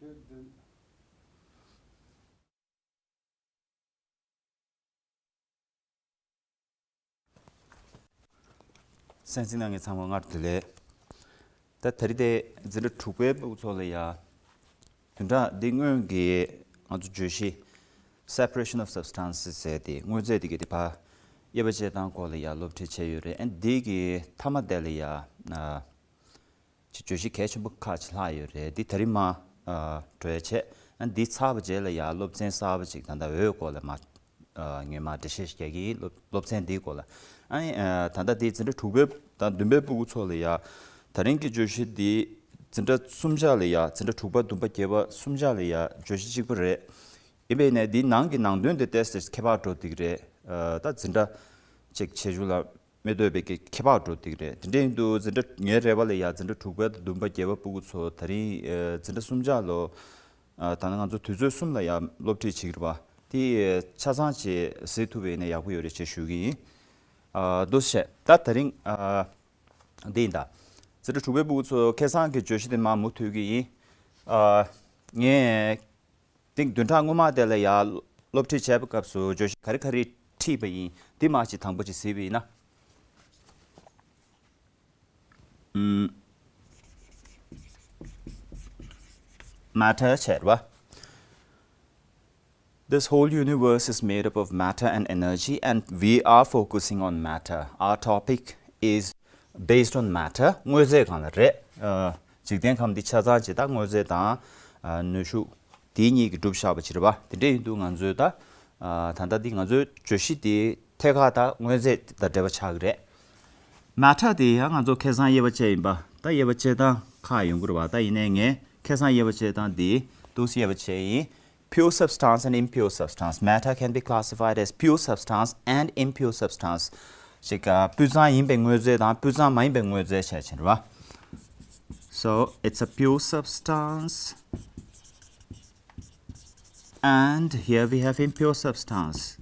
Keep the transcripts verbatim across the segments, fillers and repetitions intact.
གསན་གཟིགས་གནང་མཁན་ཚང་མ་སྔར་དུ་ལེགས། ད་ད་རེས་དེ་འཛིན་གྲྭ་དྲུག་པའི་སྤུ་གུ་ཚོ་ལ་ཡ། བདུན་ཕྲག་འདི་སྔོན་གྱི་ང་ཚོ་བརྗོད་གཞི་separation of substances ཟེར་ཏེ་དངོས་རྫས་དེ་གའི་དེ་ཕར་དབྱེ་བ་དཔྱད་སྟངས་སྐོར་ལ་ཡ་སློབ་ཁྲིད་བྱས་ཡོད་རེད། ཨ་འདི་གི་མཐའ་མ་དེ་ལ་ཡ། ཨ། ཅིག་བརྗོད་གཞི་གལ་ཆེན་པོ་ཁག་ཅིག་ལྷག་ཡོད་རེད། འདི་ད་རིང་མ་ཨ་འགྲོ་ཡ་བྱས། ཨ་འདི་ཚར་བ་རྗེས་ལ་ཡ་སློབ་ཚན་གསར་པ་ཅིག་ད་ལྟ་འོས་སྐོར་ལ་མ་ཨ་ངས་མ་འགྲེལ་བཤད་ཞིག་རྒྱག་གི་ཡིན། སློབ་སློབ་ཚན་འདིའི་སྐོར་ལ། ཨ་ནི་ཨ་ད་ལྟ་འདི་འཛིན་གྲྭ་དྲུག་པའི་དང་བདུན་པའི་སྤུ་གུ་ཚོ་ལ་ཡ། ད་རིང་གི་བརྗོད་གཞི་འདི་འཛིན་གྲྭ་གསུམ་ཆ་ལ་ཡ། འཛིན་གྲྭ་དྲུག་པ་བདུན་པ་བརྒྱད་པ་གསུམ་ཆ་ལ་ཡ་བརྗོད་གཞི་གཅིག་པ་རེད། ཡིན་པས་ནས་འདིའི་ནང་གི་ནང་དོན་དེ་ཏོག་ཙམ་ཁྱད་པར་འགྲོ་འདུག་རེད། ཨ་ད་འཛིན་གྲྭ་ཅིག་བྱེད་རྒྱུ་ལ་མི་འདོད་པའི་གི་ཁྱད་པར་འགྲོ་འདུག་རེད། དེ་འདྲ་ཡིན་དུས་འཛིན་གྲྭ་ངའི་རེ་བ་ལ་ཡ་འཛིན་གྲྭ་དྲུག་པ་དང་བདུན་པ་བརྒྱད་པ་སྤུ་གུ་ཚོ་ད་རིང་ཨ་འཛིན་གྲྭ་གསུམ་ཆ་ལོ། ཨ་ད་ནི་ང་ཚོ་དུས་ཚོད་གསུམ་ལ་ཡ་སློབ་ཁྲིད་བྱེད་ཀྱི་རེད་པ། དེ་ཆ་ཚང་ཅིག་གཟིགས་ཐུབ་པ་ཡིན་ན་ཡག་པོ་ཡོད་རེད་ཅེས་ཞུ་གི་ཡིན། ཨ་འདུག་བྱས་ད་ད་རིང་ཨ་འདི་ཡིན་ད། འཛིན་གྲྭ་དྲུག་པའི་སྤུ་གུ་ཚོ་ཁ་སང་གི་བརྗོད་གཞི་དེ་མར་མུ་མཐུད་ཀྱི་ཡིན། ཨ་ངས་ཏིང་བདུན་ཕྲག་སྔོན་མ་དེ་ལ་ཡ་སློབ་ཁྲིད་བྱས་པའི་སྐབས་སུ་བརྗོད་གཞི་ག་རེ་ག་རེ་ཁྲིད་པ་ཡིན། འདི་མར་ཅིག་དང་པོ་ཅིག་གཟིགས་པ་ཡིན་ན། ཨུམ། Matter བྱས་རེད་པ། This whole universe is made up of matter and energy, and we are focusing on matter. Our topic is based on matter. དངོས་རྫས་སྒང་ལ་རེད། ཨ་འཇིག་རྟེན་ཁམས་འདི་ཆ་ཚང་ཅིག་ད་དངོས་རྫས་དང་ཨ་ནུས་ཤུགས་དེ་གཉིས་ཀྱིས་གྲུབ་བཞག་པ་ཅིག་རེད་པ། དེ་འདྲ་ཡིན་དུས་ང་ཚོས་ད་ཨ་ད་ལྟ་འདི་ང་ཚོའི་བརྗོད་གཞི་དེ་ཐད་ཀར་ད་དངོས་རྫས་དང་འབྲེལ་བ་ཆགས་ཀྱི་རེད། Matter དེ་ཡང་ང་ཚོ་ཁ་སང་དབྱེ་བ་དཔྱད་ཡིན་པ། ད་དབྱེ་བ་དཔྱད་སྟངས་ཁག་ཡོང་གི་རེད་པ། ད་ཡིན་ནའི་ངས་ཁ་སང་དབྱེ་བ་དཔྱད་སྟངས་འདི་འདུག་སེ་དབྱེ་བ་དཔྱད་ཡིན། Pure substance and impure substance. Matter can be classified as pure substance and impure substance. ཅིག་ཨ་སྤུས་གཙང་ཡིན་པའི་དངོས་རྫས་དང་སྤུས་གཙང་མ་ཡིན་པའི་དངོས་རྫས་བྱས་ཕྱིན་རེད་པ། So it's a pure substance, and here we have impure substance.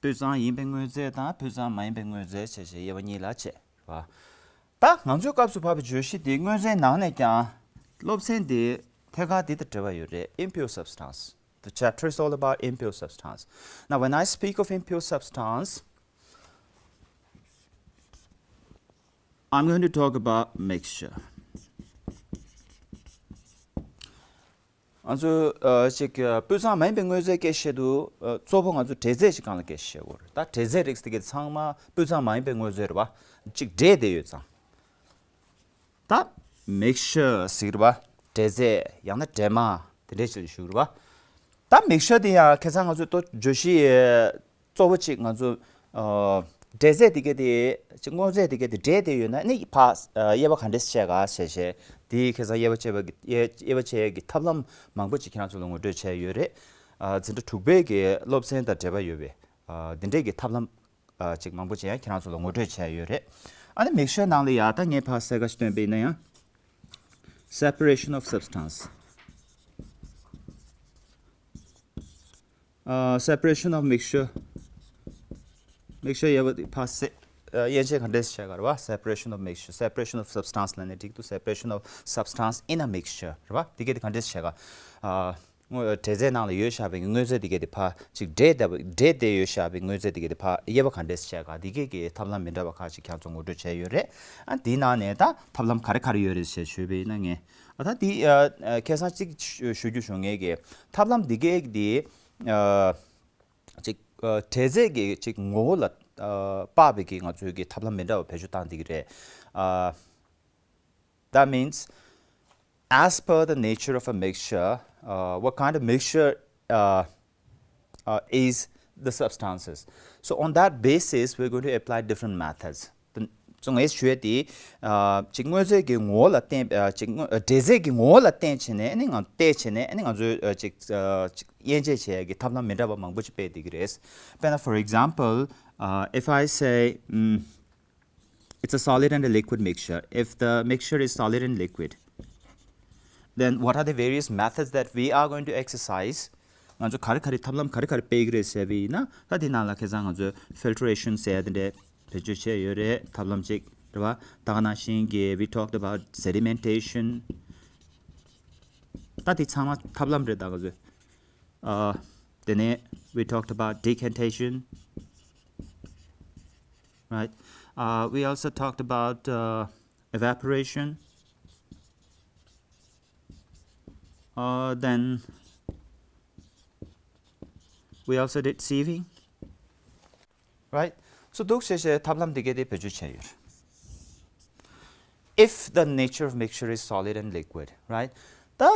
སྤུས་གཙང་ཡིན་པའི་དངོས་རྫས་དང་སྤུས་གཙང་མ་ཡིན་པའི་དངོས་རྫས་བྱས་བྱས་དབྱེ་བ་གཉིས་ལ་ཕྱེ་རེད་པ། ད་ང་ཚོའི་སྐབས་སུ་བབས་པའི་བརྗོད་གཞི་འདི་དངོས་རྫས་ནང་ནས་ཀྱང་སློབ་ཚན་འདི་ཐད་ཀར་འདི་དང་འབྲེལ་བ་ཡོད་རེད། Impure substance. The chapter is all about impure substance. Now, when I speak of impure substance, I'm going to talk about mixture. ང་ཚོས་ཨ་ཅིག་ཨ་སྤུས་གཙང་མ་ཡིན་པའི་དངོས་རྫས་སྐད་བཤད་དུས་ཨ་གཙོ་བོ་ང་ཚོ་འབྲས་རྫས་ཀྱི་སྒང་ལ་སྐད་བཤད་དགོས་རེད། ད་འབྲས་རྫས་རིགས་དེ་གའི་ཚང་མ་སྤུས་གཙང་མ་ཡིན་པའི་དངོས་རྫས་རེད་པ། ཅིག་འབྲས་དེ་ཡོད་ཙང་། ད་mixture ཟེར་གྱི་རེད་པ། འབྲས་རྫས་ཡང་ན་འབྲས་མ་དེ་འདྲས་ཅིག་ཞུ་གི་རེད་པ། ད་mixture དེ་ཡང་ཁ་སང་ང་ཚོས་ཏོ་བརྗོད་གཞི་གཙོ་བོ་གཅིག་ང་ཚོ་ཨ་འབྲས་རྫས་དེ་ག་དེ་ཅིག་དངོས་རྫས་དེ་ག་དེ་འབྲས་དེ་ཡོད་ན་ནི་ཕ་ཨ་དབྱེ་བ་ག་འདྲས་བྱས་ག་ཞེས་བྱས། དེའི་ཁ་སང་དབྱེ་བ་བྱས་པ་གི་དབྱེ་དབྱེ་བ་བྱས་ཡས་ཀྱི་ཐབས་ལམ་མང་པོ་ཅིག་ཁྱེད་རང་ཚོ་ལ་ངོ་སྤྲོད་བྱས་ཡོད་རེད། ཨ་འཛིན་གྲྭ་དྲུག་པའི་གི་སློབ་ཚན་དང་འབྲེལ་བ་ཡོད་པའི་ཨ་འདི་འདྲས་ཀྱི་ཐབས་ལམ་ཨ་ཅིག་མང་པོ་ཅིག་ཡང་ཁྱེད་རང་ཚོ་ལ་ངོ་སྤྲོད་བྱས་ཡོད་རེད། ཨ་ནི་mixture ནང་ལ་ཡ་ད་ངས་ཕར་གསལ་ཁ་ཞིག་སྟོན་པ་ཡིན་ན་ཡང་། Separation of substance. ཨ་separation of mixture. Mixture དབྱེ་བ་དེ་ཕར་སེ་ཨ་དབྱེ་འབྱེད་ག་འདྲས་བྱས་ག་རེད་པ། Separation of mixture, separation of substance ལབ་ནས་འགྲིག་འདུག Separation of substance in a mixture རེད་པ། དེ་ག་དེ་ག་འདྲས་བྱས་ག་ཨ་དངོས་འབྲས་རྫས་ནང་ལ་ཡོད་བཞག་པའི་དངོས་རྫས་དེ་ག་དེ་ཕར་ཅིག་འབྲས་དེ་འབྲས་དེ་ཡོད་བཞག་པའི་དངོས་རྫས་དེ་ག་དེ་ཕར་དབྱེ་བ་ག་འདྲས་བྱས་ག་དེ་ག་གི་ཐབས་ལམ་མི་འདྲ་བ་ཁག་ཅིག་ཁྱེད་ཚོ་ངོ་སྤྲོད་བྱས་ཡོད་རེད། ཨ་དེའི་ནང་ནས་ད་ཐབས་ལམ་ག་རེ་ག་རེ་ཡོད་རེད་ཞེས་ཞུས་པ་ཡིན་ན་ངས། ཨ་ད་འདི་ཨ་ཨ་ཁ་སང་གཅིག་ཞུ་ཞུ་རྒྱུ་བྱུང་ངེས་ཀྱི་ཐབས་ལམ་འདི་གས་འདི་ཨ་ཅིག་ཨ་འབྲས་རྫས་ཀྱི་ཅིག་ངོ་བོ་ལ་ཨ་དཔག་པའི་གི་ང་ཚོའི་གི་ཐབས་ལམ་མི་འདྲ་བ་བེད་སྤྱོད་བཏང་བསྡད་ཀྱི་རེད། ཨ་That means, as per the nature of a mixture, uh, what kind of mixture uh, uh, is the substances. So on that basis, we're going to apply different methods. ད་ང་ཚོ་ངས་ཞུ་ཡས་དེ་ཨ་ཅིག་དངོས་རྫས་ཀྱི་ངོ་བོ་ལ་བརྟེན་ཨ་ཅིག་དངོས་ཨ་འབྲས་རྫས་ཀྱི་ངོ་བོ་ལ་བརྟེན་བྱས་ནས་ཨ་ནི་ང་བལྟས་བྱས་ནས་ཨ་ནི་ང་ཚོས་ཨ་ཅིག་ཨ་ཅིག་དབྱེ་འབྱེད་བྱེད་ཡས་ཀྱི་ཐབས་ལམ་མི་འདྲ་བ་མང་པོ་ཅིག་སྤེལ་བསྡད་ཀྱི་རེད། དཔེར་ན་for example, uh, if I say, um, it's a solid and a liquid mixture. If the mixture is solid and liquid, then what are the various methods that we are going to exercise? ང་ཚོ་ག་རེ་ག་རེ་ཐབས་ལམ་ག་རེ་ག་རེ་སྤེལ་གྱི་རེད་ཟེར་བ་ཡིན་ན། ད་དེ་ནང་ལ་ཁ་སང་ང་ཚོས་filtration ཟེར་ཡ་དེ་འདྲས་བེད་སྤྱོད་བྱས་ཡོད་རེད། ཐབས་ལམ་གཅིག་རེད་བ། ད་ག་ནང་བཞིན་གྱི་we talked about sedimentation. ད་དེ་ཚང་མ་ཐབས་ལམ་རེད་ད་ག་ཚོད། ཨ། དེ་ནས་we talked about decantation, right? Uh, we also talked about uh, evaporation. Uh, then we also did sieving, right? So འདུག་བྱས་བྱས་ཐབས་ལམ་འདི་གས་དེ་བེད་སྤྱོད་བྱས་ཡོད། If the nature of mixture is solid and liquid, right? ད་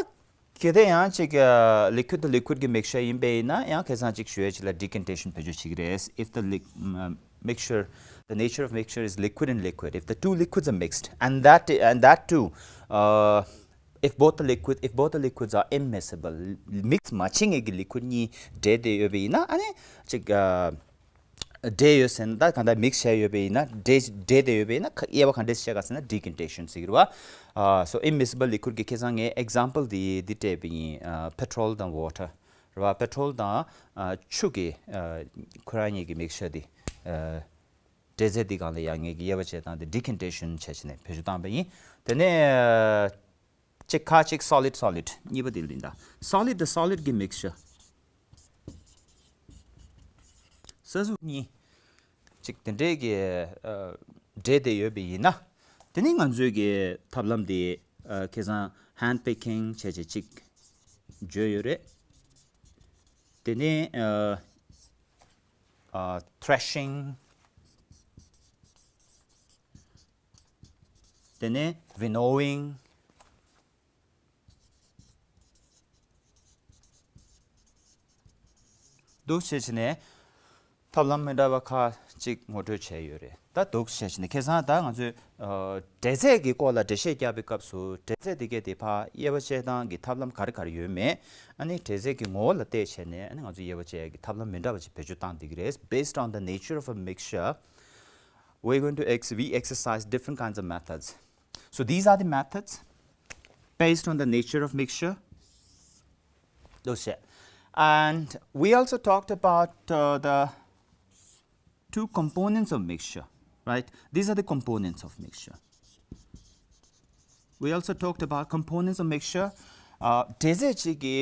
གལ་ཏེ་ཡང་ཅིག་liquid དང་liquid གི་mixture ཡིན་པས་ཡིན་ན་ཡང་ཁ་སང་ཅིག་ཞུ་ཡས་ཅིག་ལ་decantation བེད་སྤྱོད་བྱེད་ཀྱི་རེད། If the li- um, mixture, the nature of mixture is liquid in liquid, if the two liquids are mixed, and that and that too, uh, if both the liquid if both the liquids are immiscible, mix མ་བྱེད་མཁན་གྱི་liquid གཉིས་འདྲེས་བསྡད་ཡོད་པ་ཡིན་ན། ཨ་ནི་ཅིག་ཨ། འདྲེས་ཡོད་ཟེར་ན་ད་གང་ལྟར་mix བྱས་ཡོད་པ་ཡིན་ན། འདྲེས་འདྲེས་བསྡད་ཡོད་པ་ཡིན་ན་ཁ་དབྱེ་བ་ག་འདྲས་བྱས་ག་ཟེར་ན་decantation ཟེར་གྱི་རེད་བ། ཨ། so immiscible liquid གི་ཁ་སང་ངས་example དེ་འདི་སྤྲད་པ་ཡིན། ཨ། petrol དང་water རེད་བ། petrol དང་ཨ་ཆུ་གི་ཨ་ཁོ་རང་གཉིས་ཀྱི་mixture དེ་ཨ་འདྲེས་རྫས་འདི་སྒང་ལ་ཡང་ངེད་ཀྱིས་དབྱེ་བ་བྱས་སྟངས་དེ་decantation བྱས་བྱས་ནས་བེད་སྤྱོད་བཏང་པ་ཡིན། དེ་ནས་ཨ་གཅིག་ཁ་གཅིག་solid solid གཉིས་པ་དེ་ལ་ཡིན་ད། solid དང་solid གི་mixture ས་གཟུགས་གཉིས་གཅིག་དེ་འདྲས་ཀྱི་ཨ་འདྲེས་བསྡད་ཡོད་པ་ཡིན་ན། དེ་ནི་ང་ཚོའི་གི་ཐབས་ལམ་དེ་ཨ་ཁ་སང་hand picking བྱས་བྱས་གཅིག་བརྗོད་ཡོད་རེད། དེ་ནས་ཨ་ཨ་threshing དེ་ནས་winnowing འདུག་བྱས་བྱས་ནས་ཐབས་ལམ་མི་འདྲ་བ་ཁག་ཅིག་ངོ་སྤྲོད་བྱས་ཡོད་རེད། ད་འདུག་བྱས་བྱས་ནས་ཁ་སང་ད་ང་ཚོས་ཨ་འདྲེས་རྫས་ཀྱི་སྐོར་ལ་འགྲེལ་བཤད་བརྒྱབ་པའི་སྐབས་སུ་འདྲེས་རྫས་དེ་གས་དེ་ཕར་དབྱེ་བ་དཔྱད་སྟངས་ཀྱི་ཐབས་ལམ་ག་རེ་ག་རེ་ཡོད་མེད། ཨ་ནི་འདྲེས་རྫས་ཀྱི་ངོ་བོ་ལ་བལྟས་བྱས་ནས་ཨ་ནི་ང་ཚོས་དབྱེ་བ་དཔྱད་ཡག་གི་ཐབས་ལམ་མི་འདྲ་བ་ཅིག་བེད་སྤྱོད་བཏང་བསྡད་ཀྱི་རེད། Based on the nature of a mixture, we're going to ex- we exercise different kinds of methods. So these are the methods based on the nature of mixture. Those, yeah. And we also talked about uh, the two components of mixture, right? These are the components of mixture. We also talked about components of mixture. Uh, འདྲེས་རྫས་གཅིག་གི་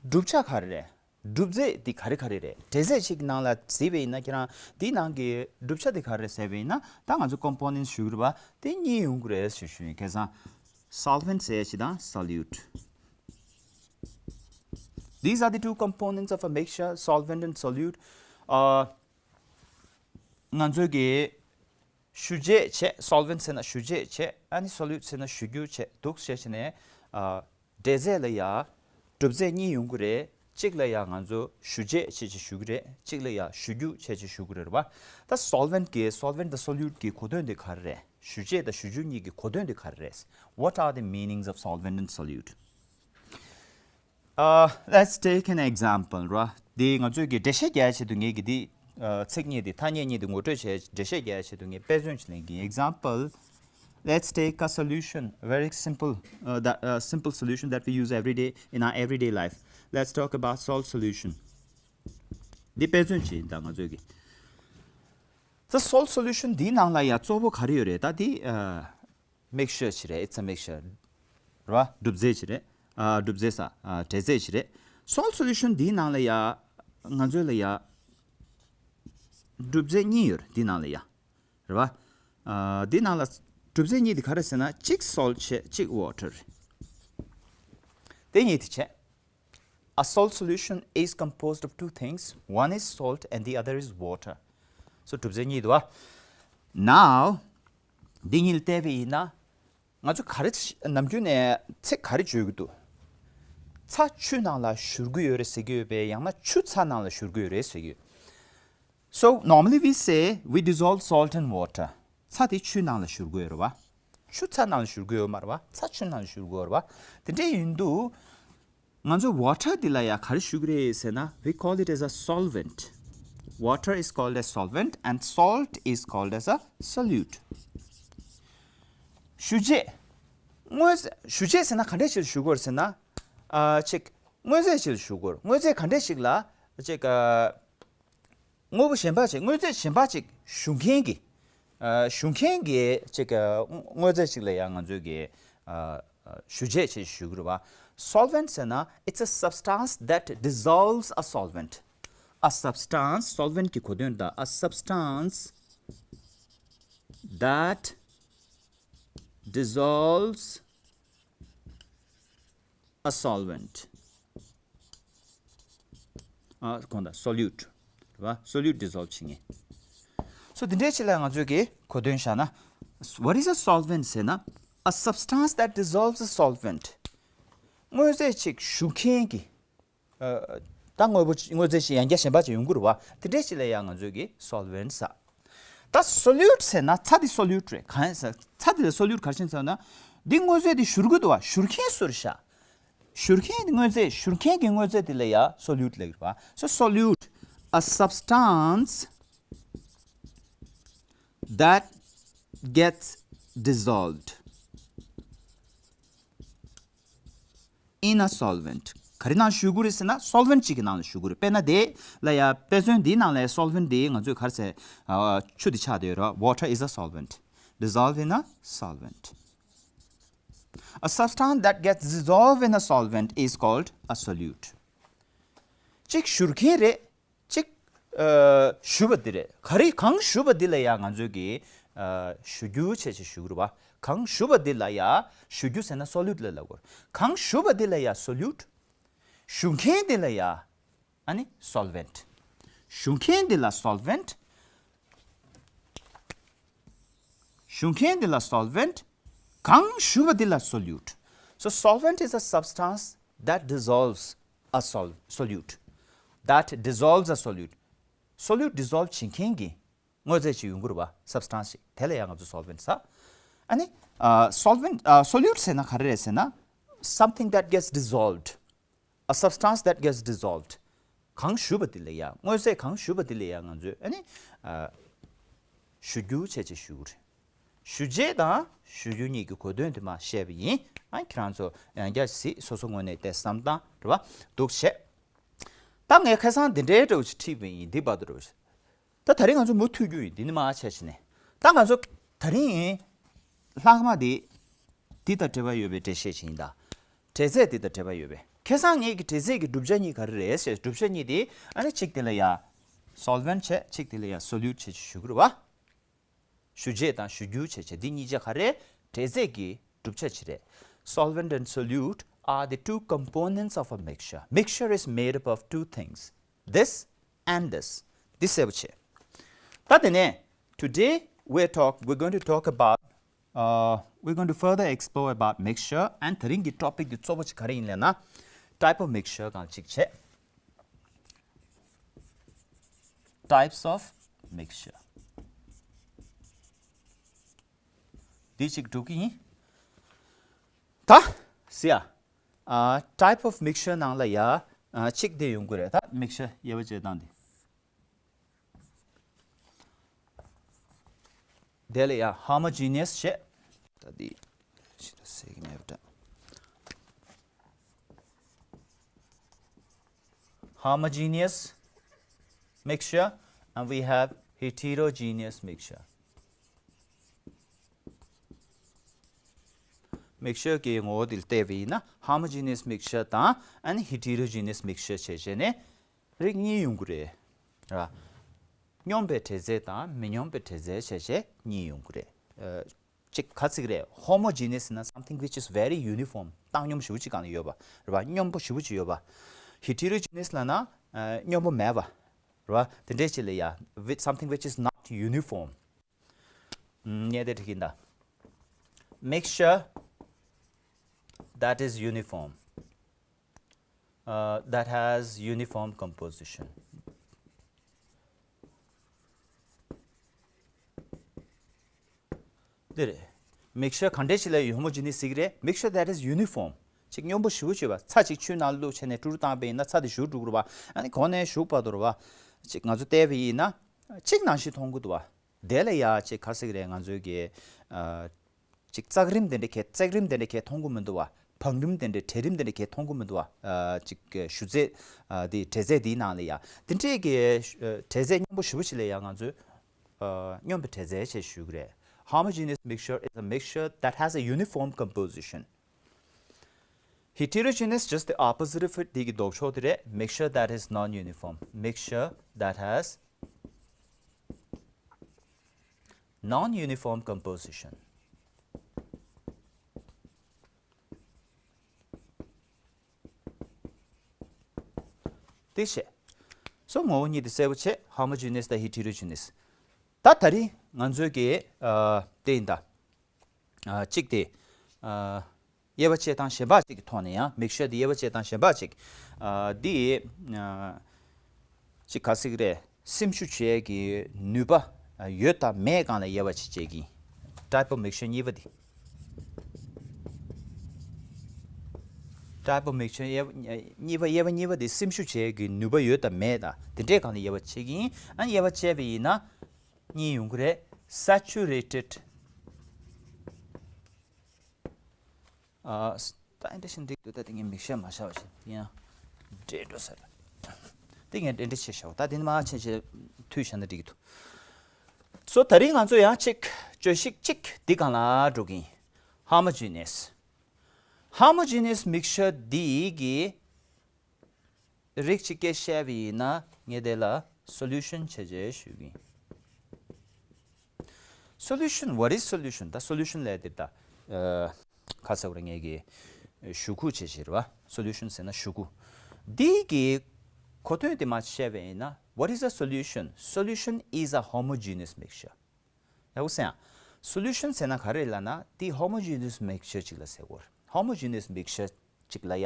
གྲུབ་ཆ་ག་རེ་རེད། གྲུབ་རྫས་འདི་ག་རེ་ག་རེ་རེད། འདྲེས་རྫས་གཅིག་གི་ནང་ལ་གཟིགས་པ་ཡིན་ན་ཁྱེད་རང་འདིའི་ནང་གི་གྲུབ་ཆ་འདི་ག་རེ་རེད་ཟེར་བ་ཡིན་ན། ད་ང་ཚོ་components ཞུ་གི་རེད་པ། དེ་གཉིས་ཡོང་གི་རེད་ཞུ་ཞུ་ཡིན། ཁ་སང་solvent ཟེར་ཡ་ཅིག་དང་solute. These are the two components of a mixture, solvent and solute. Uh, ང་ཚོས་ཀྱི་ཞུ་རྗེས་བྱས། solvent ཟེར་ན་ཞུ་རྗེས་བྱས། ཨ་ནི་solute ཟེར་ན་ཞུ་རྒྱུ་བྱས། འདུག་བྱས་བྱས་ནས་ཨ་འདྲེས་རྫས་ལ་ཡ་གྲུབ་རྫས་གཉིས་ཡོང་གི་རེད། གཅིག་ལ་ཡ་ང་ཚོ་ཞུ་རྗེས་བྱས་བྱས་ཞུ་གི་རེད། གཅིག་ལ་ཡ་ཞུ་རྒྱུ་བྱས་བྱས་ཞུ་གི་རེད་པ། ད་solvent གི་solvent དང་solute གི་གོ་དོན་དེ་ག་རེ་རེད། ཞུ་རྗེས་དང་ཞུ་རྒྱུ་གཉིས་ཀྱི་གོ་དོན་དེ་ག་རེ་རེད། What are the meanings of solvent and solute? Uh, let's take an example, right? འདི་ང་ཚོས་ཀྱི་འགྲེལ་བཤད་རྒྱག་ཆེད་དུ་ངས་ཀྱི་འདི་ཚིག་གཉིས་འདི་ཐ་སྙད་གཉིས་འདི་ངོ་སྤྲོད་བྱས། འགྲེལ་བཤད་རྒྱག་ཆེད་དུ་ངས་དཔེ་མཚོན་ཞིག་ལེན་གྱི། Example, let's take a solution, a very simple, uh, that, uh, simple solution that we use every day in our everyday life. Let's talk about salt solution. འདི་དཔེ་མཚོན་ཞིག་ཡིན། ད་ང་ཚོས་ཀྱི་ད་salt solution འདིའི་ནང་ལ་ཡ་གཙོ་བོ་ག་རེ་ཡོད་རེད། ད་འདི་ཨ། mixture ཅིག་རེད། It's a mixture. རེད་བ། གྲུབ་རྫས་ཅིག་རེད། ཨ། གྲུབ་རྫས་ས། ཨ། འདྲེས་རྫས་ཅིག་རེད། Salt solution འདིའི་ནང་ལ་ཡ་ང་ཚོའི་ལ་ཡ་གྲུབ་རྫས་གཉིས་ཡོད་རེད། འདིའི་ནང་ལ་ཡ། རེད་བ། ཨ། འདིའི་ནང་ལ་གྲུབ་རྫས་གཉིས་དེ་ག་རེ་ཟེར་ན། གཅིག་salt བྱས། གཅིག་water རེད། དེ་གཉིས་དེ་བྱས། A salt solution is composed of two things. One is salt and the other is water. So གྲུབ་རྫས་གཉིས་འདུག་བ། Now འདི་གཉིས་ལ་བལྟས་པ་ཡིན་ན། ང་ཚོ་ག་རེ་ནམ་རྒྱུན་ནས་ཚིག་ག་རེ་བརྗོད་ཀྱི་འདུག་ཚྭ་ཆུ་ནང་ལ་བཞུར་གྱི་ཡོད་རེད་ཟེར་གྱི་ཡོད་པས། ཡང་ན་ཆུ་ཚྭ་ནང་ལ་བཞུར་གྱི་ཡོད་རེད་ཟེར་གྱི་ཡོད། So normally we say we dissolve salt in water. ཚྭ་དེ་ཆུ་ནང་ལ་བཞུར་གྱི་ཡོད་རེད་བ། ཆུ་ཚྭ་ནང་ལ་བཞུར་གྱི་ཡོད་མ་རེད་བ། ཚྭ་ཆུ་ནང་ལ་བཞུར་གྱི་ཡོད་རེད་བ། དེ་འདྲ་ཡིན་དུས། ང་ཚོ་water འདི་ལ་ཡ་ག་རེ་ཞུ་གི་རེད་ཟེར་ན། We call it as a solvent. Water is called as solvent and salt is called as a solute. ཞུ་རྗེས། དངོས་ཞུ་རྗེས་ཟེར་ན་ག་འདྲས་ཞིག་ཞུ་དགོས་རེད་ཟེར་ན། ཨ། ཅིག་དངོས་རྫས་ཞིག་ཞུ་དགོས་རེད། དངོས་རྫས་ག་འདྲས་ཞིག་ལ་ཅིག་ཨ། དངོས་པོ་གཞན་པ་ཅིག་དངོས་རྫས་གཞན་པ་ཅིག་ཞུ་མཁན་གྱི་ ཨ་ཞུ་མཁན་གྱི་ཅིག་ཨ་དངོས་རྫས་ཅིག་ལ་ཡང་ང་ཚོས་ཀྱི་ཨ་ཞུ་རྗེས་ཅེས་ཞུ་གི་རེད་བ། Solvent ཟེར་ན it's a substance that dissolves a solvent. A substance, solvent གྱི་གོ་དོན་དང་a substance that dissolves a solvent. ཨ་གོང་དང་solute རེད་བ། Solute dissolve བྱེད་མཁན། So དེ་འདྲའི་ཆེད་ལ་ང་ཚོས་ཀྱི་གོ་དོན་བཞག་ན། What is a solvent ཟེར་ན། A substance that dissolves a solvent. དངོས་རྫས་ཅིག་ཞུ་མཁན་གྱི། ཨ་ད་དངོས་པོ་དངོས་རྫས་ཤིག་ཡང་བསྐྱར་གཞན་པ་ཅིག་ཡོང་གི་རེད་བ། དེ་འདྲའི་ཆེད་ལ་ཡང་ང་ཚོས་ཀྱི་solvent ཟེར། ད་solute ཟེར་ན་ཚྭ་དེ་solute རེད། གང་ཡིན་ཟེར་ཚྭ་དེ་ལ་solute ག་རེ་བྱེད་ཟེར་ན། འདི་དངོས་རྫས་དེ་བཞུར་གི་འདུག་བ། བཞུར་མཁན་སུ་རེད་ཤག་བཞུར་མཁན་དེ་དངོས་རྫས་བཞུར་མཁན་གྱི་དངོས་རྫས་དེ་ལ་ཡ་solute ལབ་ཀྱི་རེད་བ། So solute, a substance that gets dissolved in a solvent. ག་རེ་ནང་བཞུར་གྱི་རེད་ཟེར་ན་solvent གཅིག་གི་ནང་ལ་བཞུར་གྱི་རེད། དཔེར་ན་དེ་ལ་ཡ་དཔེ་མཚོན་འདིའི་ནང་ལ་solvent འདི་ང་ཚོས་ག་རེ་ཟེར། ཨ་ཆུ་དེ་ཆགས་བསྡད་ཡོད་རེད། Water is a solvent. Dissolve in a solvent. A substance that gets dissolved in a solvent is called a solute. གཅིག་བཞུར་མཁན་རེད། གཅིག་ཨ་བཞུ་བ་འདི་རེད། ག་རེ་གང་བཞུ་བ་འདི་ལ་ཡང་ང་ཚོས་ཀྱི་ཨ་བཞུ་རྒྱུ་བྱས་བྱས་བཞུ་གི་རེད་བ། གང་བཞུ་བ་འདི་ལ་ཡང་བཞུ་རྒྱུ་ཟེར་ན་solute ལ་ལབ་དགོས་རེད། གང་བཞུ་བ་འདི་ལ་ཡང་solute། བཞུ་མཁན་འདི་ལ་ཡང་ཨ་ནི་solvent། བཞུ་མཁན་འདི་ལ་solvent། བཞུ་མཁན་འདི་ལ་solvent། གང་བཞུ་བ་འདི་ལ་solute། So solvent is a substance that dissolves a sol- solute. That dissolves a solute. Solute dissolve བྱེད་མཁན་གྱི་དངོས་རྫས་ཅིག་ཡོང་གི་རེད་བ། Substance ཅིག་དེ་ལ་ཡང་ང་ཚོ་solvent ཟེར། ཨ་ནི་ཨ་solvent ཨ་solute ཟེར་ན་ག་རེ་རེད་ཟེར་ན། Something that gets dissolved. A substance that gets dissolved. གང་བཞུ་བ་དེ་ལ་ཡང་དངོས་རྫས་གང་བཞུ་བ་དེ་ལ་ཡང་ང་ཚོས་ཨ་ནི་ཨ་བཞུ་རྒྱུ་བྱས་བྱས་བཞུ་གི་རེད། བཞུ་བྱེད་དང་བཞུ་རྒྱུ་གཉིས་ཀྱི་གོ་དོན་དེ་མར་བཤད་པ་ཡིན། ཨ་ཁྱེད་རང་ཚོ་ཡང་བསྐྱར་གཟིགས། སོ་སོ་ངོས་ནས་དེ་བསམ་སྟངས་རེད་བ། འདུག་བྱས། ད་ངས་ཁ་སང་འདི་འདྲའི་འདྲ་བོ་ཞིག་ཁྲིད་པ་ཡིན། འདི་བར་དུ་འདྲ་བོ་ཞིག་ད་ད་རེས་ང་ཚོ་མུ་མཐུད་རྒྱུ་ཡིན། འདི་ནས་མར་བྱས་བྱས་ནས། ད་ང་ཚོ་ད་རིང་ལྷག་མ་འདི་འདི་དང་འབྲེལ་བ་ཡོད་པའི་འགྲེལ་བཤད་ཅིག་ཡིན་ད། འབྲས་རྫས་འདི་དང་འབྲེལ་བ་ཡོད་པའི། ཁ་སང་ངས་ཀྱི་འབྲས་རྫས་ཀྱི་གྲུབ་ཆ་གཉིས་ག་རེ་རེད་ཟེར། གྲུབ་ཆ་གཉིས་དེ་ཨ་ནི་གཅིག་དེ་ལ་ཡ་solvent བྱས། གཅིག་དེ་ལ་ཡ་solute བྱས་ཞུ་གི་རེད་བ། བཞུ་བྱེད་དང་བཞུ་རྒྱུ་བྱས་བྱས་འདི་གཉིས་ཆ་ག་རེ། འབྲས་རྫས་ཀྱི་གྲུབ་ཆ་ཅིག་རེད། Solvent and solute are the two components of a mixture. Mixture is made up of two things. This and this. འདི་གསལ་པོ་བྱས། ད་དེ་ནས་today we're talk we're going to talk about uh, we're going to further explore about mixture and དེ་རིང་གི་topic འདི་གཙོ་བོ་ཅིག་ག་རེ་ཡིན་ལབ་ན། Type of mixture སྒང་ཅིག་བྱས། Types of mixture. འདི་ཅིག་སྒྲུབ་ཀྱི་ཡིན། ད་ཟེར་ཡ། ཨ་type of mixture ནང་ལ་ཡ་ཨ་གཅིག་དེ་ཡོང་གི་རེད། ད་mixture དབྱེ་བ་བྱེད་སྟངས་དེ། དེ་ལ་ཡ་homogeneous བྱས། ད་འདི་ཞིག་ད་ཟེར་གྱི་མེད་པ་འདྲ། Homogeneous mixture and we have heterogeneous mixture. Mixture གྱི་ངོ་བོ་དེ་ལ་བལྟས་པ་ཡིན་ན་homogeneous mixture དང་ཨ་ནི་heterogeneous mixture བྱས་བྱས་ནས་རིགས་གཉིས་ཡོང་གི་རེད། ར། སྙོམས་པའི་འབྲས་རྫས་དང་མི་སྙོམས་པའི་འབྲས་རྫས་བྱས་བྱས་གཉིས་ཡོང་གི་རེད། ཨ། གཅིག་ག་ཚིག་རེད། Homogeneous ན་something which is very uniform. བཏང་སྙོམས་ཞེ་པོ་ཅིག་སྒང་ལ་ཡོད་པ་རེད་བ། སྙོམས་པོ་ཞེ་པོ་ཅིག་ཡོད་པ། Heterogeneous ལབ་ན་ཨ་སྙོམས་པོ་མེད་པ་རེད་བ། དེ་འདྲའི་ཅིག་ལ་ཡ་with something which is not uniform. ངས་དེ་འགྲིག་གི་ཡིན་ད། Mixture that is uniform. Uh, that has uniform composition. འདི་རེད། Mixture ག་འདྲས་ཞིག་ལ་homogeneous ཟེར་གྱི་རེད། Mixture that is uniform. ཅིག་སྙོམས་པོ་ཞེ་པོ་ཅིག་ཡོད་པ། ཚྭ་ཅིག་ཆུའི་ནང་བླུགས་བྱས་ནས་དཀྲུག་བཏང་པ་ཡིན་ན་ཚྭ་དེ་བཞུར་འགྲོ་གི་རེད་པ། ཨ་ནི་གོང་ནས་གཞུག་བར་དུ་རེད་པ། ཅིག་ང་ཚོ་བལྟས་པ་ཡིན་ན་ཅིག་ནང་བཞིན་མཐོང་གི་འདུག་པ། དེ་ལ་ཡ་ཅིག་ག་རེ་ཟེར་གྱི་རེད། ང་ཚོའི་གི་ཨ་ཅིག་བཙག་རིམ་དེ་འདྲ་གས་བཙག་རིམ་དེ་འདྲ་གས་མཐོང་གི་མི་འདུག་པ། བང་རིམ་དེ་འདྲ་གྲལ་རིམ་དེ་འདྲ་གས་མཐོང་གི་མི་འདུག་པ། ཨ་ཅིག་གི་ཞུ་རྫས་ཨ་དེ་འབྲས་རྫས་དེའི་ནང་ལ་ཡ་དེ་འདྲས་གི་ཨ་འབྲས་རྫས་སྙོམས་པོ་ཞེ་པོ་ཅིག་ལ་ཡ་ང་ཚོས་ ཨ་སྙོམས་པའི་འབྲས་རྩལ་ཞེས་ཞུ་གི་རེད། Homogeneous mixture is a mixture that has a uniform composition. Heterogeneous, just the opposite of it. དེ་གི་ལྡོག་ཕྱོགས་དེ་རེད། Mixture that is non-uniform. Mixture that has non-uniform composition. དེ་བྱས། སོ་ངོ་བོ་གཉིས་དེ་གསལ་པོ་བྱས། Homogeneous དང་Heterogeneous། ད་ད་རིང་ང་ཚོའི་གི་ཨ་དེ་ཡིན་ད། ཨ་གཅིག་དེ་ཨ་དབྱེ་བ་དཔྱད་སྟངས་གཞན་པ་གཅིག་གི་ཐོག་ནས་ཡང་mixture དེ་དབྱེ་བ་དཔྱད་སྟངས་གཞན་པ་གཅིག་ཨ་འདི་ཨ་གཅིག་ག་ཟེར་གི་རེད། སེམས་ཤུགས་བྱེད་ཀྱི་ནུས་པ་ཡོད་དང་མེད་སྒང་ལ་དབྱེ་བ་ཕྱེ་བྱེད་ཀྱི། Type of mixture གཉིས་པ་དེ། Type of mixture གཉིས་པ། དབྱེ་བ་གཉིས་པ་དེ་སེམས་ཤུགས་བྱེད་ཀྱི་ནུས་པ་ཡོད་དང་མེད་དང་དེ་འདྲའི་སྒང་ལ་དབྱེ་བ་ཕྱེ་གི་ཡིན། ཨ་ནི་དབྱེ་བ་ཕྱེ་བ་ཡིན་ན་གཉིས་ཡོང་གི་རེད། Saturated ཨ་ད་ཨེ་འདྲ་ཞིག་འགྲིག་འདུག་ད་དེ་ངས་མིག་ཤེལ་མ་བཞག་པ་བཞིན་ཡང་འདྲེས་འགྲོ་ས་རེད། དེ་ངས་འདྲེ་འདྲེ་བྱས་བཞག་ད་དེ་ནི་མ་ཆེ་ཆེ་མཐུད་བཞག་ན་འགྲིག་གི་འདུག་སོ་ད་རིང་ང་ཚོ་ཡང་གཅིག་བརྗོད་གཞི་གཅིག་འདི་སྒང་ལ་འགྲོ་གི་ཡིན། Homogeneous. Homogeneous mixture འདི་གི་རིགས་གཅིག་སྐད་བཤད་པ་ཡིན་ན་ངས་དེ་ལ་solution བྱས་བྱས་ཞུ་གི་ཡིན། Solution, what is solution? ད་solution ལས་དེ་ད་ཨ་ཁ་ཚ་བར་ངས་ཀྱི་ཞུ་ཁུ་བྱས་བྱས་རེད་བ། Solution ཟེར་ན་ཞུ་ཁུ། འདི་གི་གོ་དོན་དེ་མ་བཤད་པ་ཡིན་ན། What is a solution? Solution is a homogeneous mixture. ཡག་པོ་གསན་ཨ། Solution ཟེར་ན་ག་རེ་ལབ་ན་དེ་homogeneous mixture ཅིག་ལ་ཟེར་གོ། Homogeneous mixture ཅིག་ལ་ཡ་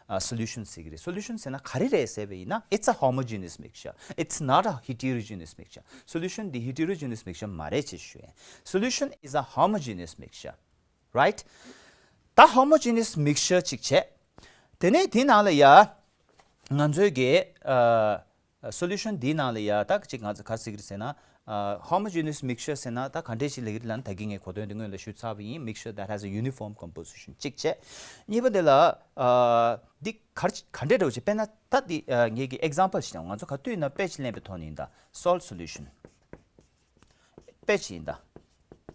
ཨ་solution ཟེར་གི་རེད། Solution ཟེར་ན་ག་རེ་རེད་ཟེར་བ་ཡིན་ན། It's a homogeneous mixture. It's not a heterogeneous mixture. Solution འདི་heterogeneous mixture མ་རེད་ཅེས་ཞུ་ཡིན། Solution is a homogeneous mixture. Right? ད་homogeneous mixture ཅིག་བྱས། དེ་ནས་དེ་ནང་ལ་ཡ་ང་ཚོའི་གི་ཨ་solution འདིའི་ནང་ལ་ཡ་ད་ཅིག་ང་ཚོ་ག་རེ་ཟེར་གི་རེད་ཟེར་ན། ཨ་homogeneous mixture ཟེར་ན་ད་ག་འདྲས་ཞིག་ལབ་ཀྱི་རེད་ལབ་ན། ད་གིན་ངས་གོ་དོན་དེ་སྔོན་ལ་ཞུས་ཚར་བ་ཡིན། Mixture that has a uniform composition གཅིག་བྱས། གཉིས་པ་དེ་ལ་ཨ་འདི་ག་རེ་ག་འདྲས་འདྲ་བོ་ཅིག་དཔེར་ན་ད་འདི་ཨ་ངས་ཀྱི་example ཞིག་དང་། ང་ཚོ་ག་དུས་ཡིན་ན་དཔེ་ཅིག་ལེན་པའི་ཐོག་ནས་ཡིན་ད། Salt solution དཔེ་ཅིག་ཡིན་ད།